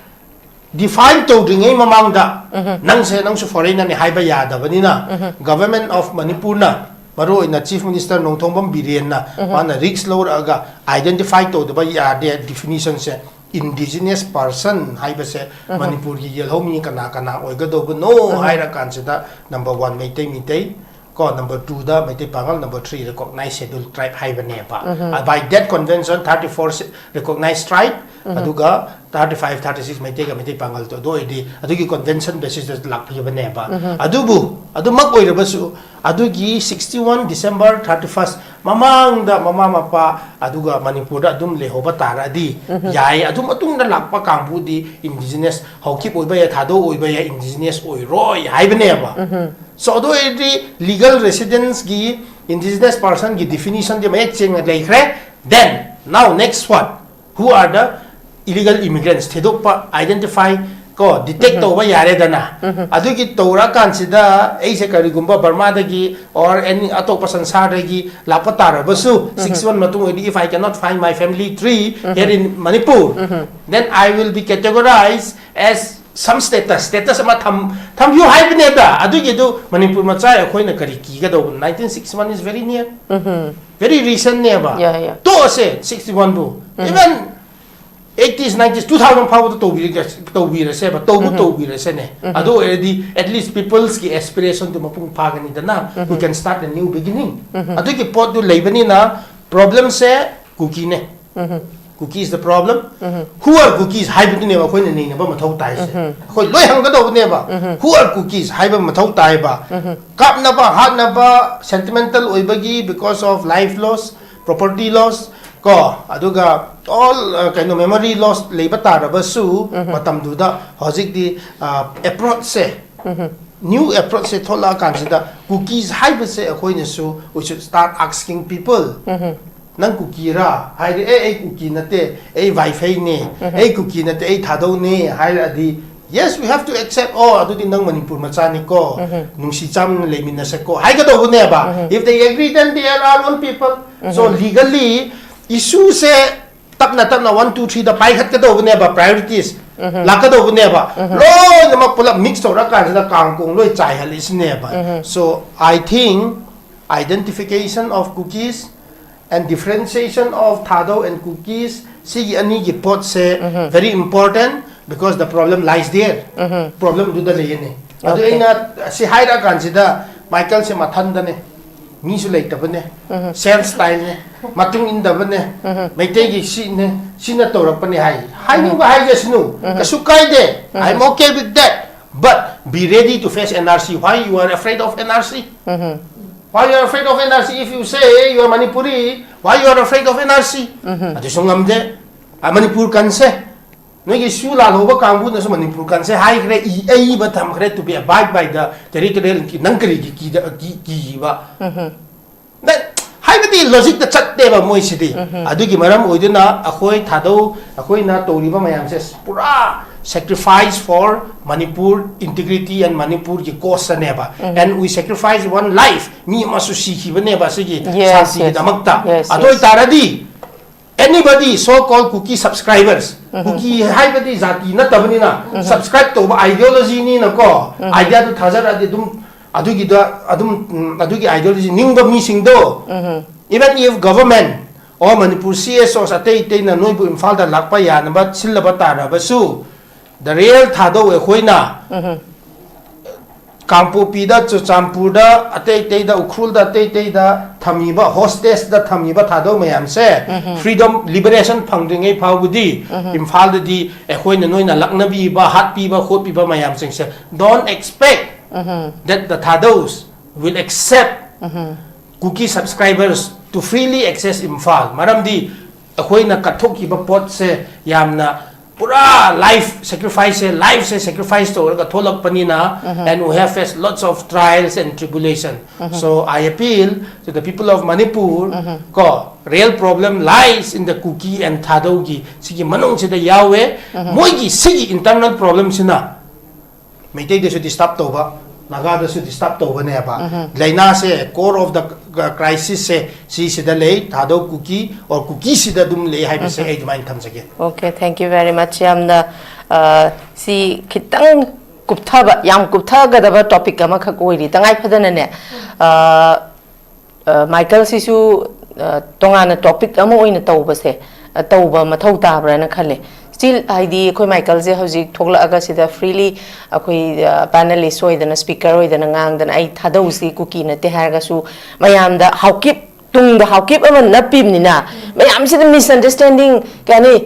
define ꯇꯧꯗ꯭ꯔꯤꯉꯩ ꯃꯃꯥꯡꯗ ꯅꯪꯁꯦ, ꯅꯪꯁꯨ foreignerꯅꯤ ꯍꯥꯏꯕ ꯌꯥꯗꯕꯅꯤꯅ, Government of Manipurꯅ, ꯃꯔꯨꯑꯣꯏꯅ Chief Minister ꯅꯣꯡꯊꯣꯡꯕꯝ ꯕꯤꯔꯦꯟꯅ ꯃꯥꯅ risk ꯂꯧꯔꯛꯑꯒ identify ꯇꯧꯗꯕ ꯌꯥꯗꯦ definitionꯁꯦ꯫ Indigenous person ꯍꯥꯏꯕꯁꯦ ꯃꯅꯤꯄꯨꯔꯒꯤ ꯌꯦꯜꯍꯧꯃꯤ ꯀꯅꯥ ꯀꯅꯥ ꯑꯣꯏꯒꯗꯧꯕꯅꯣ ꯍꯥꯏꯔꯀꯥꯟꯁꯤꯗ, number one ꯃꯩꯇꯩ, ꯃꯤꯇꯩ ꯀꯣ, number twoꯗ ꯃꯩꯇꯩ ꯄꯥꯉꯜ, number three recognized schedule tribe ꯍꯥꯏꯕꯅꯦꯕ꯫ By that convention, thirty four recognized tribe, ꯑꯗꯨꯒ thirty five, thirty six ꯃꯩꯇꯩꯒ Meitei ꯄꯥꯉꯜꯗꯣ, ꯑꯗꯨ ꯑꯣꯏꯔꯗꯤ ꯑꯗꯨꯒꯤ convention basisꯇ ꯂꯥꯛꯄꯤꯕꯅꯦꯕ꯫ ꯑꯗꯨꯕꯨ ꯑꯗꯨꯃꯛ ꯑꯣꯏꯔꯕꯁꯨ, ꯑꯗꯨꯒꯤ sixty one December thirty first ꯃꯃꯥꯡꯗ ꯃꯃꯥ ꯃꯄꯥ ꯑꯗꯨꯒ ꯃꯅꯤꯄꯨꯔꯗ ꯑꯗꯨꯝ ꯂꯩꯍꯧꯕ ꯇꯥꯔꯗꯤ ꯌꯥꯏ, ꯑꯗꯨ ꯃꯇꯨꯡꯗ ꯂꯥꯛꯄ ꯀꯥꯡꯕꯨꯗꯤ indigenous, ꯍꯧꯀꯤꯞ ꯑꯣꯏꯕ ꯌꯥꯏ, ꯊꯥꯗꯣ ꯑꯣꯏꯕ ꯌꯥꯏ, indigenous ꯑꯣꯏꯔꯣꯏ ꯍꯥꯏꯕꯅꯦꯕ꯫ So ꯑꯗꯨ ꯑꯣꯏꯔꯗꯤ legal residenceꯀꯤ, indigenous personꯒꯤ definitionꯗꯤ ꯃꯌꯦꯛ ꯁꯦꯡꯅ ꯂꯩꯈ꯭ꯔꯦ꯫ Then now next one, who are the illegal immigrants? ꯊꯤꯗꯣꯛꯄ, identify ꯀꯣ, detect ꯇꯧꯕ ꯌꯥꯔꯦꯗꯅ꯫ ꯑꯗꯨꯒꯤ ꯇꯧꯔꯀꯥꯟꯁꯤꯗ ꯑꯩꯁꯦ ꯀꯔꯤꯒꯨꯝꯕ ꯕꯔꯃꯥꯗꯒꯤ or any ꯑꯇꯣꯞꯄ ꯁꯪꯁꯥꯔꯗꯒꯤ ꯂꯥꯛꯄ ꯇꯥꯔꯕꯁꯨ, sixty one ꯃꯇꯨꯡ ꯑꯣꯏꯔꯗꯤ, if I cannot find my family tree here in Manipur, then I will be categorized as Some status status ꯑꯃ ꯊꯝ ꯊꯝꯕꯤꯌꯨ ꯍꯥꯏꯕꯅꯦꯗ꯫ ꯑꯗꯨꯒꯤꯗꯨ ꯃꯅꯤꯄꯨꯔ ꯃꯆꯥ ꯑꯩꯈꯣꯏꯅ ꯀꯔꯤ ꯀꯤꯒꯗꯧꯕꯅꯣ? Nineteen sixty one is very near, very recent ꯅꯦꯕ꯫ Yeah, yeah. ꯇꯣꯛꯑꯁꯦ sixty one ꯕꯨ꯫ Even eighties, nineties, two thousand ꯐꯥꯎꯕꯗ ꯇꯧꯕꯤꯔꯒ ꯇꯧꯕꯤꯔꯁꯦꯕ꯫ ꯇꯧꯕ ꯇꯧꯕꯤꯔꯁꯦꯅꯦ꯫ ꯑꯗꯨ ꯑꯣꯏꯔꯗꯤ at least people's ꯀꯤ aspiration ꯗꯨ ꯃꯄꯨꯡ ꯐꯥꯒꯅꯤꯗꯅ꯫ We can start a new beginning. ꯑꯗꯨꯒꯤ ꯄꯣꯠꯇꯨ ꯂꯩꯕꯅꯤꯅ problem say ꯀꯨꯀꯤꯅꯦ꯫ Kuki is the problem. Who are Kukis ꯍꯥꯏꯕꯗꯨꯅꯦꯕ ꯑꯩꯈꯣꯏꯅ ꯅꯩꯅꯕ ꯃꯊꯧ ꯇꯥꯏꯁꯦ꯫ ꯑꯩꯈꯣꯏ ꯂꯣꯏ ꯍꯪꯒꯗꯧꯕꯅꯦꯕ꯫ Who are Kukis ꯍꯥꯏꯕ ꯃꯊꯧ ꯇꯥꯏꯕ꯫ ꯀꯥꯞꯅꯕ ꯍꯥꯠꯅꯕ, sentimental ꯑꯣꯏꯕꯒꯤ, because of life loss, property loss, ꯀꯣ, ꯑꯗꯨꯒ all, ꯑ, ꯀꯩꯅꯣ, memory loss ꯂꯩꯕ ꯇꯥꯔꯕꯁꯨ, ꯃꯇꯝꯗꯨꯗ ꯍꯧꯖꯤꯛꯇꯤ, ꯑ, approach ꯁꯦ, new approach ꯁꯦ ꯊꯣꯛꯂꯛꯑꯀꯥꯟꯁꯤꯗ Kukis ꯍꯥꯏꯕꯁꯦ ꯑꯩꯈꯣꯏꯅꯁꯨ, we should start asking people. ꯅꯪ ꯀꯨꯀꯤꯔꯥ ꯍꯥꯏꯗꯤ, "ꯑꯦ, ꯑꯩ ꯀꯨꯀꯤ ꯅꯠꯇꯦ, ꯑꯩ ꯋꯥꯏꯐꯩꯅꯦ, ꯑꯩ ꯀꯨꯀꯤ ꯅꯠꯇꯦ, ꯑꯩ ꯊꯥꯗꯧꯅꯦ" ꯍꯥꯏꯔꯛꯑꯗꯤ, "Yes, we have to accept, ꯑꯣ, ꯑꯗꯨꯗꯤ ꯅꯪ ꯃꯅꯤꯄꯨꯔ ꯃꯆꯥꯅꯤꯀꯣ, ꯅꯨꯡꯁꯤ ꯆꯥꯝꯅ ꯂꯩꯃꯤꯟꯅꯁꯦꯀꯣ" ꯍꯥꯏꯒꯗꯧꯕꯅꯦꯕ꯫ If they agree, then they are our own people. So legally issue ꯁꯦ ꯇꯞꯅ ꯇꯞꯅ one, two, three ꯗ ꯄꯥꯏꯈꯠꯀꯗꯧꯕꯅꯦꯕ, priorities ꯂꯥꯛꯀꯗꯧꯕꯅꯦꯕ꯫ ꯂꯣꯏꯅꯃꯛ ꯄꯨꯂꯞ mix ꯇꯧꯔꯀꯥꯟꯁꯤꯗ ꯀꯥꯡ ꯀꯣꯡ ꯂꯣꯏ ꯆꯥꯏꯍꯜꯂꯤꯁꯤꯅꯦꯕ꯫ So I think identification of Kukis and differentiation of Thadou and Kukis, ꯁꯤꯒꯤ ꯑꯅꯤꯒꯤ ꯄꯣꯠꯁꯦ very important, because the problem lies there. Problem ꯑꯗꯨꯗ ꯂꯩꯌꯦꯅꯦ꯫ ꯑꯗꯨ ꯑꯩꯅ ꯁꯤ ꯍꯥꯏꯔꯛꯑꯀꯥꯟꯁꯤꯗ ꯃꯥꯏꯀꯦꯜꯁꯦ ꯃꯊꯟꯗꯅꯦ, ꯃꯤꯁꯨ ꯂꯩꯇꯕꯅꯦ, self style ꯅꯦ, ꯃꯇꯨꯡ ꯏꯟꯗꯕꯅꯦ, ꯃꯩꯇꯩꯒꯤ ꯁꯤꯅꯦ, ꯁꯤꯅ ꯇꯧꯔꯛꯄꯅꯦ ꯍꯥꯏ꯫ ꯍꯥꯏꯅꯤꯡꯕ ꯍꯥꯏꯖꯁꯅꯨ, ꯀꯩꯁꯨ ꯀꯥꯏꯗꯦ, I'm okay with that. But be ready to face N R C. Why you are afraid of N R C? Why you are afraid of N R C? If you say you are Manipuri, why you are afraid of N R C? ꯑꯗꯨꯁꯨ ꯉꯝꯗꯦ꯫ ꯑ, ꯃꯅꯤꯄꯨꯔ ꯀꯟꯁꯦ, ꯅꯣꯏꯒꯤ ꯁꯨ ꯂꯥꯜꯍꯧꯕ ꯀꯥꯡꯕꯨꯅꯁꯨ ꯃꯅꯤꯄꯨꯔ ꯀꯟꯁꯦ ꯍꯥꯏꯈ꯭ꯔꯦ, ꯏ ꯑꯏꯕ ꯊꯝꯈ꯭ꯔꯦ, to be abide by the territorial, ꯅꯪ ꯀꯔꯤꯒꯤ ꯀꯤꯗ-, ꯀꯤ-, ꯀꯤꯕ? ꯅꯪ, ꯍꯥꯏꯕꯗꯤ logic ꯇ ꯆꯠꯇꯦꯕ ꯃꯣꯏꯁꯤꯗꯤ꯫ ꯑꯗꯨꯒꯤ ꯃꯔꯝ ꯑꯣꯏꯗꯨꯅ ꯑꯩꯈꯣꯏ ꯊꯥꯗꯧ, ꯑꯩꯈꯣꯏꯅ ꯇꯧꯔꯤꯕ ꯃꯌꯥꯝꯁꯦ ꯄꯨꯔꯥ sacrifice for Manipur integrity and ꯃꯅꯤꯄꯨꯔꯒꯤ cause ꯅꯦꯕ꯫ And we sacrifice one life, ꯃꯤ ꯑꯃꯁꯨ ꯁꯤꯈꯤꯕꯅꯦꯕ ꯑꯁꯤꯒꯤ Yes, ꯁꯥꯟꯇꯤꯒꯤꯗꯃꯛꯇ꯫ yes. Yes, ꯑꯗꯨ yes. ꯑꯣꯏꯇꯥꯔꯗꯤ Anybody so called Kuki subscribers, Kuki ꯍꯥꯏꯕꯗꯤ ꯖꯥꯇꯤ ꯅꯠꯇꯕꯅꯤꯅ, subscribe ꯇꯧꯕ ideology ꯅꯤꯅꯀꯣ, idea ꯗꯨ ꯊꯥꯖꯔꯛꯑꯗꯤ ꯑꯗꯨꯝ ꯑꯗꯨꯒꯤꯗ ꯑꯗꯨꯝ, ꯎꯝ, ꯑꯗꯨꯒꯤ ideology ꯅꯤꯡꯕ ꯃꯤꯁꯤꯡꯗꯣ, even if government or Manipur C S Os ꯑꯇꯩ ꯑꯇꯩꯅ ꯅꯣꯏꯕꯨ ꯏꯝꯐꯥꯜꯗ ꯂꯥꯛꯄ ꯌꯥꯅꯕ ꯁꯤꯜꯂꯕ ꯇꯥꯔꯕꯁꯨ, the real ꯊꯥꯗꯧ ꯑꯩꯈꯣꯏꯅ ꯀꯥꯡꯄꯣꯛꯄꯤꯗ, ꯆꯨꯔꯆꯥꯟꯄꯨꯔꯗ, ꯑꯇꯩ ꯑꯇꯩꯗ, ꯎꯈ꯭ꯔꯨꯜꯗ, ꯑꯇꯩ ꯑꯇꯩꯗ ꯊꯝꯃꯤꯕ, hostage ꯗ ꯊꯝꯃꯤꯕ ꯊꯥꯗꯧ ꯃꯌꯥꯝꯁꯦ, freedom, liberation ꯐꯪꯗ꯭ꯔꯤꯉꯩ ꯐꯥꯎꯕꯗꯤ ꯏꯝꯐꯥꯜꯗꯗꯤ ꯑꯩꯈꯣꯏꯅ ꯅꯣꯏꯅ ꯂꯛꯅꯕꯤꯕ, ꯍꯥꯠꯄꯤꯕ ꯈꯣꯠꯄꯤꯕ ꯃꯌꯥꯝꯁꯤꯡꯁꯦ, don't expect that the Thados will accept Kuki subscribers to freely access Imphal. ꯃꯔꯝꯗꯤ ꯑꯩꯈꯣꯏꯅ ꯀꯠꯊꯣꯛꯈꯤꯕ ꯄꯣꯠꯁꯦ ꯌꯥꯝꯅ ꯄꯨꯔꯥ life sacrifice ꯁꯦ, life ꯁꯦ sacrifice ꯇꯧꯔꯒ ꯊꯣꯛꯂꯛꯄꯅꯤꯅ, and we have faced lots of trials and tribulation. So I appeal to the people of Manipur, ꯀꯣ, real problem lies in the Kuki and ꯊꯥꯗꯧꯒꯤ ꯁꯤꯒꯤ ꯃꯅꯨꯡꯁꯤꯗ ꯌꯥꯎꯋꯦ꯫ ꯃꯣꯏꯒꯤ ꯁꯤꯒꯤ internal problem ꯁꯤꯅ ꯃꯩꯇꯩꯗꯁꯨ disturb ꯇꯧꯕ, ꯅꯥꯒꯥꯗꯁꯨ disturb ꯇꯧꯕꯅꯦꯕ꯫ ꯂꯥꯏꯅꯥꯁꯦ, core of the crisis ꯁꯦ ꯁꯤꯁꯤꯗ ꯂꯩ, ꯊꯥꯗꯧ ꯀꯨꯀꯤ or ꯀꯨꯀꯤꯁꯤꯗ ꯑꯗꯨꯝ ꯂꯩ ꯍꯥꯏꯕꯁꯦ ꯑꯩ ꯑꯗꯨꯃꯥꯏꯅ ꯊꯝꯖꯒꯦ꯫ Okay, thank you very much. ꯌꯥꯝꯅ, ꯑ, ꯁꯤ ꯈꯤꯇꯪ ꯀꯨꯞꯊꯕ, ꯌꯥꯝ ꯀꯨꯞꯊꯒꯗꯕ topic ꯑꯃꯈꯛ ꯑꯣꯏꯔꯤ꯫ ꯇꯉꯥꯏ ꯐꯗꯅꯅꯦ, ꯑ, ꯑ, ꯃꯥꯏꯀꯦꯜꯁꯤꯁꯨ, ꯑ, ꯇꯣꯉꯥꯟꯅ topic ꯑꯃ ꯑꯣꯏꯅ ꯇꯧꯕꯁꯦ, ꯑ, ꯇꯧꯕ ꯃꯊꯧ ꯇꯥꯕ꯭ꯔꯥꯅ ꯈꯜꯂꯦ꯫ Still, ꯍꯥꯏꯗꯤ ꯑꯩꯈꯣꯏ ꯃꯥꯏꯀꯦꯜꯁꯦ ꯍꯧꯖꯤꯛ ꯊꯣꯛꯂꯛꯑꯒ ꯁꯤꯗ freely ꯑꯩꯈꯣꯏ, ꯑ, panelist ꯑꯣꯏꯗꯅ, speaker ꯑꯣꯏꯗꯅ ꯉꯥꯡꯗꯅ, "ꯑꯩ ꯊꯥꯗꯧꯁꯤ ꯀꯨꯀꯤ ꯅꯠꯇꯦ" ꯍꯥꯏꯔꯒꯁꯨ, ꯃꯌꯥꯝꯗ ꯍꯥꯎꯀꯤꯞ, ꯇꯨꯡꯗ ꯍꯥꯎꯀꯤꯞ ꯑꯃ ꯅꯞꯄꯤꯕꯅꯤꯅ, ꯃꯌꯥꯝꯁꯤꯗ misunderstanding, ꯀꯩ ꯍꯥꯏꯅꯤ,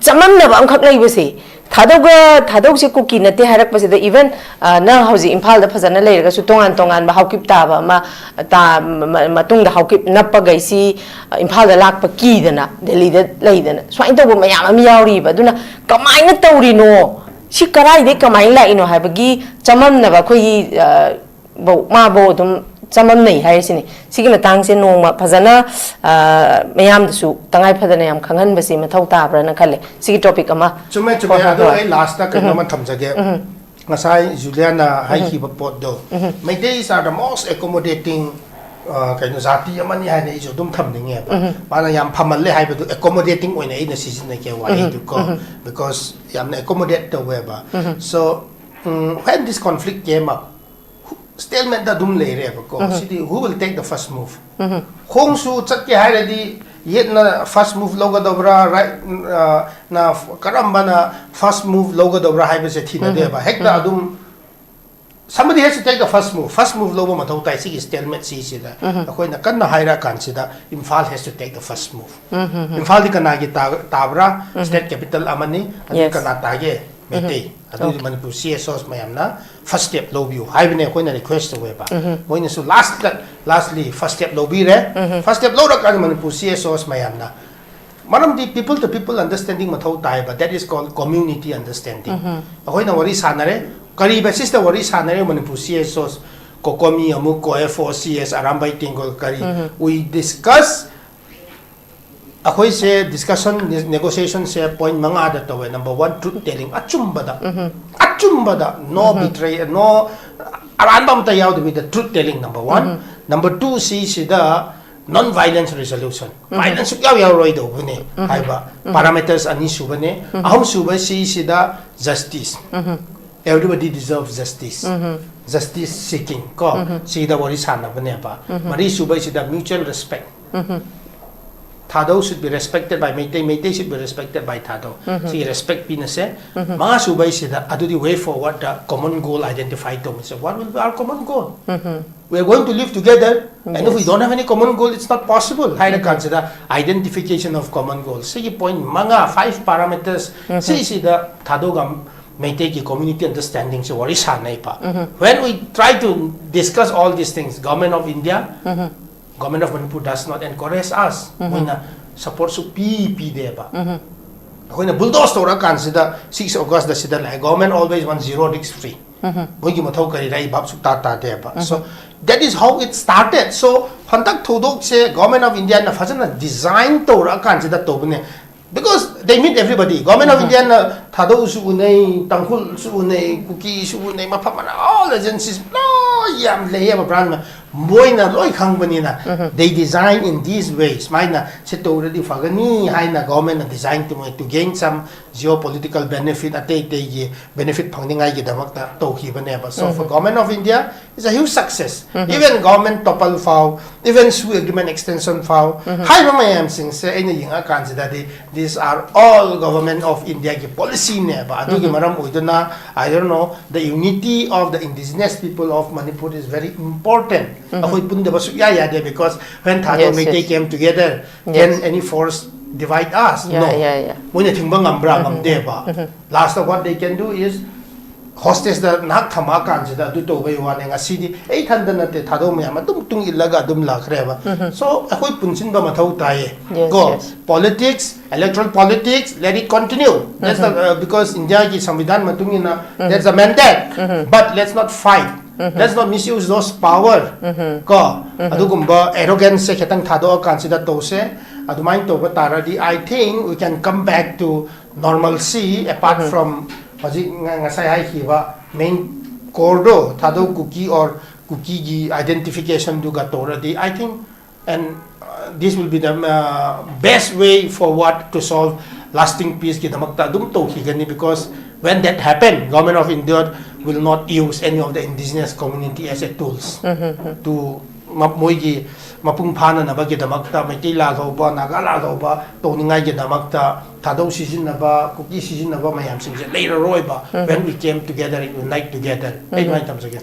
ꯆꯃꯝꯅꯕ ꯑꯃꯈꯛ ꯂꯩꯕꯁꯦ, ꯊꯥꯗꯧꯒ ꯊꯥꯗꯧꯁꯦ ꯀꯨꯀꯤ ꯅꯠꯇꯦ ꯍꯥꯏꯔꯛꯄꯁꯤꯗ, even, ꯑ, ꯅꯪ ꯍꯧꯖꯤꯛ ꯏꯝꯐꯥꯜꯗ ꯐꯖꯅ ꯂꯩꯔꯒꯁꯨ, ꯇꯣꯉꯥꯟ ꯇꯣꯉꯥꯟꯕ ꯍꯥꯎꯀꯤꯞ ꯇꯥꯕ ꯑꯃ, ꯇꯥ-, ꯃ-, ꯃ-, ꯃꯇꯨꯡꯗ ꯍꯥꯎꯀꯤꯞ ꯅꯞꯄꯈꯩꯁꯤ, ꯑ, ꯏꯝꯐꯥꯜꯗ ꯂꯥꯛꯄ ꯀꯤꯗꯅ ꯗꯦꯜꯂꯤꯗ ꯂꯩꯗꯅ ꯁꯨꯃꯥꯏꯅ ꯇꯧꯕ ꯃꯌꯥꯝ ꯑꯃ ꯌꯥꯎꯔꯤꯕ꯫ ꯑꯗꯨꯅ ꯀꯃꯥꯏꯅ ꯇꯧꯔꯤꯅꯣ, ꯁꯤ ꯀꯔꯥꯏꯗꯩ ꯀꯃꯥꯏꯅ ꯂꯥꯛꯏꯅꯣ ꯍꯥꯏꯕꯒꯤ ꯆꯃꯝꯅꯕ ꯑꯩꯈꯣꯏꯒꯤ, ꯑ, ꯕꯧ, ꯃꯥꯕꯧ ꯑꯗꯨꯝ ꯆꯃꯝꯅꯩ ꯍꯥꯏꯔꯤꯁꯤꯅꯤ꯫ ꯁꯤꯒꯤ ꯃꯇꯥꯡꯁꯦ ꯅꯣꯡꯃ ꯐꯖꯅ, ꯑ, ꯃꯌꯥꯝꯗꯁꯨ ꯇꯉꯥꯏ ꯐꯗꯅ ꯌꯥꯝ ꯈꯪꯍꯟꯕꯁꯤ ꯃꯊꯧ ꯇꯥꯕ꯭ꯔꯥꯅ ꯈꯜꯂꯦ꯫ ꯁꯤꯒꯤ topic ꯑꯃ꯫ ꯆꯨꯝꯃꯦ, ꯆꯨꯝꯃꯦ꯫ ꯍꯣꯏ, ꯍꯣꯏ, ꯑꯗꯣ ꯍꯣꯏ꯫ ꯑꯩ last ꯀꯩꯅꯣꯝꯃ ꯊꯝꯖꯒꯦ꯫ ꯉꯁꯥꯏ ꯖꯨꯂꯤꯌꯥꯅ ꯍꯥꯏꯈꯤꯕ ꯄꯣꯠꯇꯣ, Meiteis are the most accommodating ꯑ, ꯀꯩꯅꯣ, ꯖꯥꯇꯤ ꯑꯃꯅꯤ ꯍꯥꯏꯅ ꯑꯩꯁꯨ ꯑꯗꯨꯝ ꯊꯝꯅꯤꯡꯉꯦꯕ꯫ ꯃꯥꯅ ꯌꯥꯝ ꯐꯃꯜꯂꯦ ꯍꯥꯏꯕꯗꯨ accommodating ꯑꯣꯏꯅ ꯑꯩꯅ ꯁꯤꯖꯤꯟꯅꯒꯦ ꯋꯥꯍꯩꯗꯨꯀꯣ, because ꯌꯥꯝꯅ accommodate ꯇꯧꯋꯦꯕ꯫ So, um, when this conflict came up, stalemate ꯑꯗꯨꯝ ꯂꯩꯔꯦꯕꯀꯣ꯫ ꯁꯤꯗꯤ who will take the first move? ꯈꯣꯡꯁꯨ ꯆꯠꯀꯦ ꯍꯥꯏꯔꯗꯤ ꯌꯦꯠꯅ first move ꯂꯧꯒꯗꯧꯕ꯭ꯔꯥ, right, ꯑ, ꯅ ꯀꯔꯝꯕꯅ first move ꯂꯧꯒꯗꯧꯕ꯭ꯔꯥ ꯍꯥꯏꯕꯁꯦ ꯊꯤꯅꯗꯦꯕ꯫ ꯍꯦꯛꯇ ꯑꯗꯨꯝ somebody has to take the first move. First move ꯂꯧꯕ ꯃꯊꯧ ꯇꯥꯏ ꯁꯤꯒꯤ stalemate ꯁꯤꯁꯤꯗ꯫ ꯑꯩꯈꯣꯏꯅ ꯀꯟꯅ ꯍꯥꯏꯔꯛꯑꯀꯥꯟꯁꯤꯗ Imphal has to take the first move. ꯏꯝꯐꯥꯜꯗꯤ ꯀꯅꯥꯒꯤ ꯇꯥ-, ꯇꯥꯕ꯭ꯔꯥ? State capital ꯑꯃꯅꯤ, ꯑꯗꯨ Yes. ꯀꯅꯥ ꯇꯥꯒꯦ? ꯃꯩꯇꯩ꯫ ꯑꯗꯨꯗꯤ Okay. Manipur C S Os ꯃꯌꯥꯝꯅ first step ꯂꯧꯕꯤꯌꯨ ꯍꯥꯏꯕꯅꯦ ꯑꯩꯈꯣꯏꯅ request ꯇꯧꯋꯦꯕ꯫ ꯃꯣꯏꯅꯁꯨ last, lastly first step ꯂꯧꯕꯤꯔꯦ꯫ First step ꯂꯧꯔꯀꯥꯟꯗ Manipur C S Os ꯃꯌꯥꯝꯅ, ꯃꯔꯝꯗꯤ people to people understanding ꯃꯊꯧ ꯇꯥꯏꯕ, that is called community understanding. ꯑꯩꯈꯣꯏꯅ ꯋꯥꯔꯤ ꯁꯥꯟꯅꯔꯦ, ꯀꯔꯤ basisꯇ ꯋꯥꯔꯤ ꯁꯥꯟꯅꯔꯦ? Manipur C S Os, COCOMI ꯑꯃꯨꯛ, COFO, C S, Arambai Tenggol, ꯀꯔꯤ, we discuss, ꯑꯩꯈꯣꯏꯁꯦ discussion, negotiationꯁꯦ point ꯃꯉꯥꯗ ꯇꯧꯋꯦ꯫ Number one, truth telling, ꯑꯆꯨꯝꯕꯗ, ꯑꯆꯨꯝꯕꯗ, no betray, no ꯑꯔꯥꯟꯕ ꯑꯝꯇ ꯌꯥꯎꯗꯕꯤꯗ truth telling number one. Number two, ꯁꯤꯁꯤꯗ non violence resolution, violence ꯁꯨꯛꯌꯥꯎ ꯌꯥꯎꯔꯣꯏꯗꯧꯕꯅꯦ ꯍꯥꯏꯕ parameters ꯑꯅꯤ ꯁꯨꯕꯅꯦ꯫ ꯑꯍꯨꯝ ꯁꯨꯕ ꯁꯤꯁꯤꯗ justice, everybody deserves justice, justice seeking ꯀꯣ, ꯁꯤꯗ ꯋꯥꯔꯤ ꯁꯥꯟꯅꯕꯅꯦꯕ꯫ ꯃꯔꯤ ꯁꯨꯕꯁꯤꯗ mutual respect, Thadou should be respected by Meitei, Meitei should be respected by Thadou꯫ ꯁꯤꯒꯤ respect ꯄꯤꯅꯁꯦ꯫ ꯃꯉꯥ ꯁꯨꯕꯩꯁꯤꯗ ꯑꯗꯨꯗꯤ way forwardꯇ common goal identify ꯇꯧꯕꯁꯦ꯫ What will be our common goal? We are going to live together, and if we Yes. don't have any common goal, it's not possible ꯍꯥꯏꯔ ꯀꯥꯟꯁꯤꯗ identification of common goal, ꯁꯤꯒꯤ point ꯃꯉꯥ, five parameters, ꯁꯤꯁꯤꯗ ꯊꯥꯗꯧꯒ ꯃꯩꯇꯩꯒꯤ community understandingꯁꯦ ꯋꯥꯔꯤ ꯁꯥꯟꯅꯩꯕ꯫ When we try to discuss all these things, Government of India, Government of Manipur does not encourage us. ꯃꯣꯏꯅ support ꯁꯨꯛꯄꯤ ꯄꯤꯗꯦꯕ꯫ ꯑꯩꯈꯣꯏꯅ bulldoze ꯇꯧꯔꯀꯥꯟꯁꯤꯗ six Augustꯇ ꯁꯤꯗ ꯂꯥꯛꯑꯦ, "Government always want zero risk free." ꯃꯣꯏꯒꯤ ꯃꯊꯧ ꯀꯔꯤꯔ ꯑꯩ ꯚꯥꯞ ꯁꯨꯛꯇꯥ ꯇꯥꯗꯦꯕ꯫ So that is how it started. So ꯍꯟꯗꯛ ꯊꯧꯗꯣꯛꯁꯦ Government of Indiaꯅ ꯐꯖꯅ design ꯇꯧꯔꯛꯑꯀꯥꯟꯁꯤꯗ ꯇꯧꯕꯅꯦ꯫ Because they meet everybody. Government of Indiaꯅ ꯊꯥꯗꯧꯁꯨ ꯎꯅꯩ, ꯇꯥꯡꯈꯨꯜꯁꯨ ꯎꯅꯩ, ꯀꯨꯀꯤꯁꯨ ꯎꯅꯩ, ꯃꯐꯝ ꯑꯅ all agencies ꯄꯨꯂꯞ ꯌꯥꯝ ꯂꯩꯌꯦꯕ ꯕ꯭ꯔꯥꯟ, ꯃꯣꯏꯅ ꯂꯣꯏ ꯈꯪꯕꯅꯤꯅ꯫ They design in these ways, ꯁꯨꯃꯥꯏꯅ ꯁꯤ ꯇꯧꯔꯗꯤ ꯐꯒꯅꯤ ꯍꯥꯏꯅ government ꯅ design to, to gain some geopolitical benefit, ꯑꯇꯩ ꯑꯇꯩꯒꯤ benefit ꯐꯪꯅꯤꯡꯉꯥꯏꯒꯤꯗꯃꯛꯇ ꯇꯧꯈꯤꯕꯅꯦꯕ꯫ So for Government of India, it's a huge success. Even government topple ꯐꯥꯎ, even SoO agreement extension ꯐꯥꯎ, ꯍꯥꯏꯕ ꯃꯌꯥꯝꯁꯤꯡꯁꯦ ꯑꯩꯅ ꯌꯦꯡꯉꯛꯀꯥꯟꯁꯤꯗꯗꯤ, these are all Government of India ꯒꯤ policy ꯅꯦꯕ꯫ ꯑꯗꯨꯒꯤ ꯃꯔꯝ ꯑꯣꯏꯗꯨꯅ, I don't know, the unity of the indigenous people of Manipur is very important. ꯑꯩꯈꯣꯏ ꯄꯨꯟꯗꯕ ꯁꯨꯛꯌꯥ ꯌꯥꯗꯦ, because when Thadou Meitei came together, can any force divide us? No. Moina thingba ngambra ngamdeba. Last of what they can do is hostage ꯗ ꯅꯍꯥꯛ ꯊꯝꯃꯛꯑꯀꯥꯟꯁꯤꯗ ꯑꯗꯨ ꯇꯧꯕꯩ ꯋꯥꯅꯦ꯫ ꯉꯁꯤꯗꯤ ꯑꯩ ꯏꯊꯟꯗ ꯅꯠꯇꯦ, ꯊꯥꯗꯧ ꯃꯌꯥꯝ ꯑꯗꯨꯝ ꯇꯨꯡ ꯏꯜꯂꯒ ꯑꯗꯨꯝ ꯂꯥꯛꯈ꯭ꯔꯦꯕ꯫ So ꯑꯩꯈꯣꯏ ꯄꯨꯟꯁꯤꯟꯕ ꯃꯊꯧ ꯇꯥꯏꯌꯦ꯫ Yes, ꯀꯣ, yes. Politics, electoral politics, let it continue. That's the, uh, because India ꯒꯤ ꯁꯪꯕꯤꯙꯥꯟ ꯃꯇꯨꯡ ꯏꯟꯅ, that's the mandate. But let's not fight. Let's not misuse those power. ꯀꯣ, ꯑꯗꯨꯒꯨꯝꯕ arrogance ꯁꯦ ꯈꯤꯇꯪ ꯊꯥꯗꯣꯛꯑꯀꯥꯟꯁꯤꯗ ꯇꯧꯁꯦ꯫ ꯑꯗꯨꯃꯥꯏꯅ ꯇꯧꯕ ꯇꯥꯔꯗꯤ, I think we can come back to normalcy, apart from ꯍꯧꯖꯤꯛ ꯉ-, ꯉꯁꯥꯏ ꯍꯥꯏꯈꯤꯕ main core ꯗꯣ, ꯊꯥꯗꯧ ꯀꯨꯀꯤ or ꯀꯨꯀꯤꯒꯤ identification ꯗꯨꯒ ꯇꯧꯔꯗꯤ, I think, and, uh, this will be the, uh, best way forward to solve lasting peace ꯀꯤꯗꯃꯛꯇ ꯑꯗꯨꯝ ꯇꯧꯈꯤꯒꯅꯤ, because when that happen, Government of India will not use any of the indigenous community as a tools to ꯃ-, ꯃꯣꯏꯒꯤ ꯃꯄꯨꯡ ꯐꯥꯅꯅꯕꯒꯤꯗꯃꯛꯇ, ꯃꯩꯇꯩ ꯂꯥꯜꯍꯧꯕ, ꯅꯥꯒꯥ ꯂꯥꯜꯍꯧꯕ ꯇꯧꯅꯤꯡꯉꯥꯏꯒꯤꯗꯃꯛꯇ ꯊꯥꯗꯧ ꯁꯤꯖꯤꯟꯅꯕ, ꯀꯨꯀꯤ ꯁꯤꯖꯤꯟꯅꯕ ꯃꯌꯥꯝꯁꯤꯡꯁꯦ ꯂꯩꯔꯔꯣꯏꯕ, when we came together and unite together꯫ ꯑꯩ ꯑꯗꯨꯃꯥꯏꯅ ꯊꯝꯖꯒꯦ꯫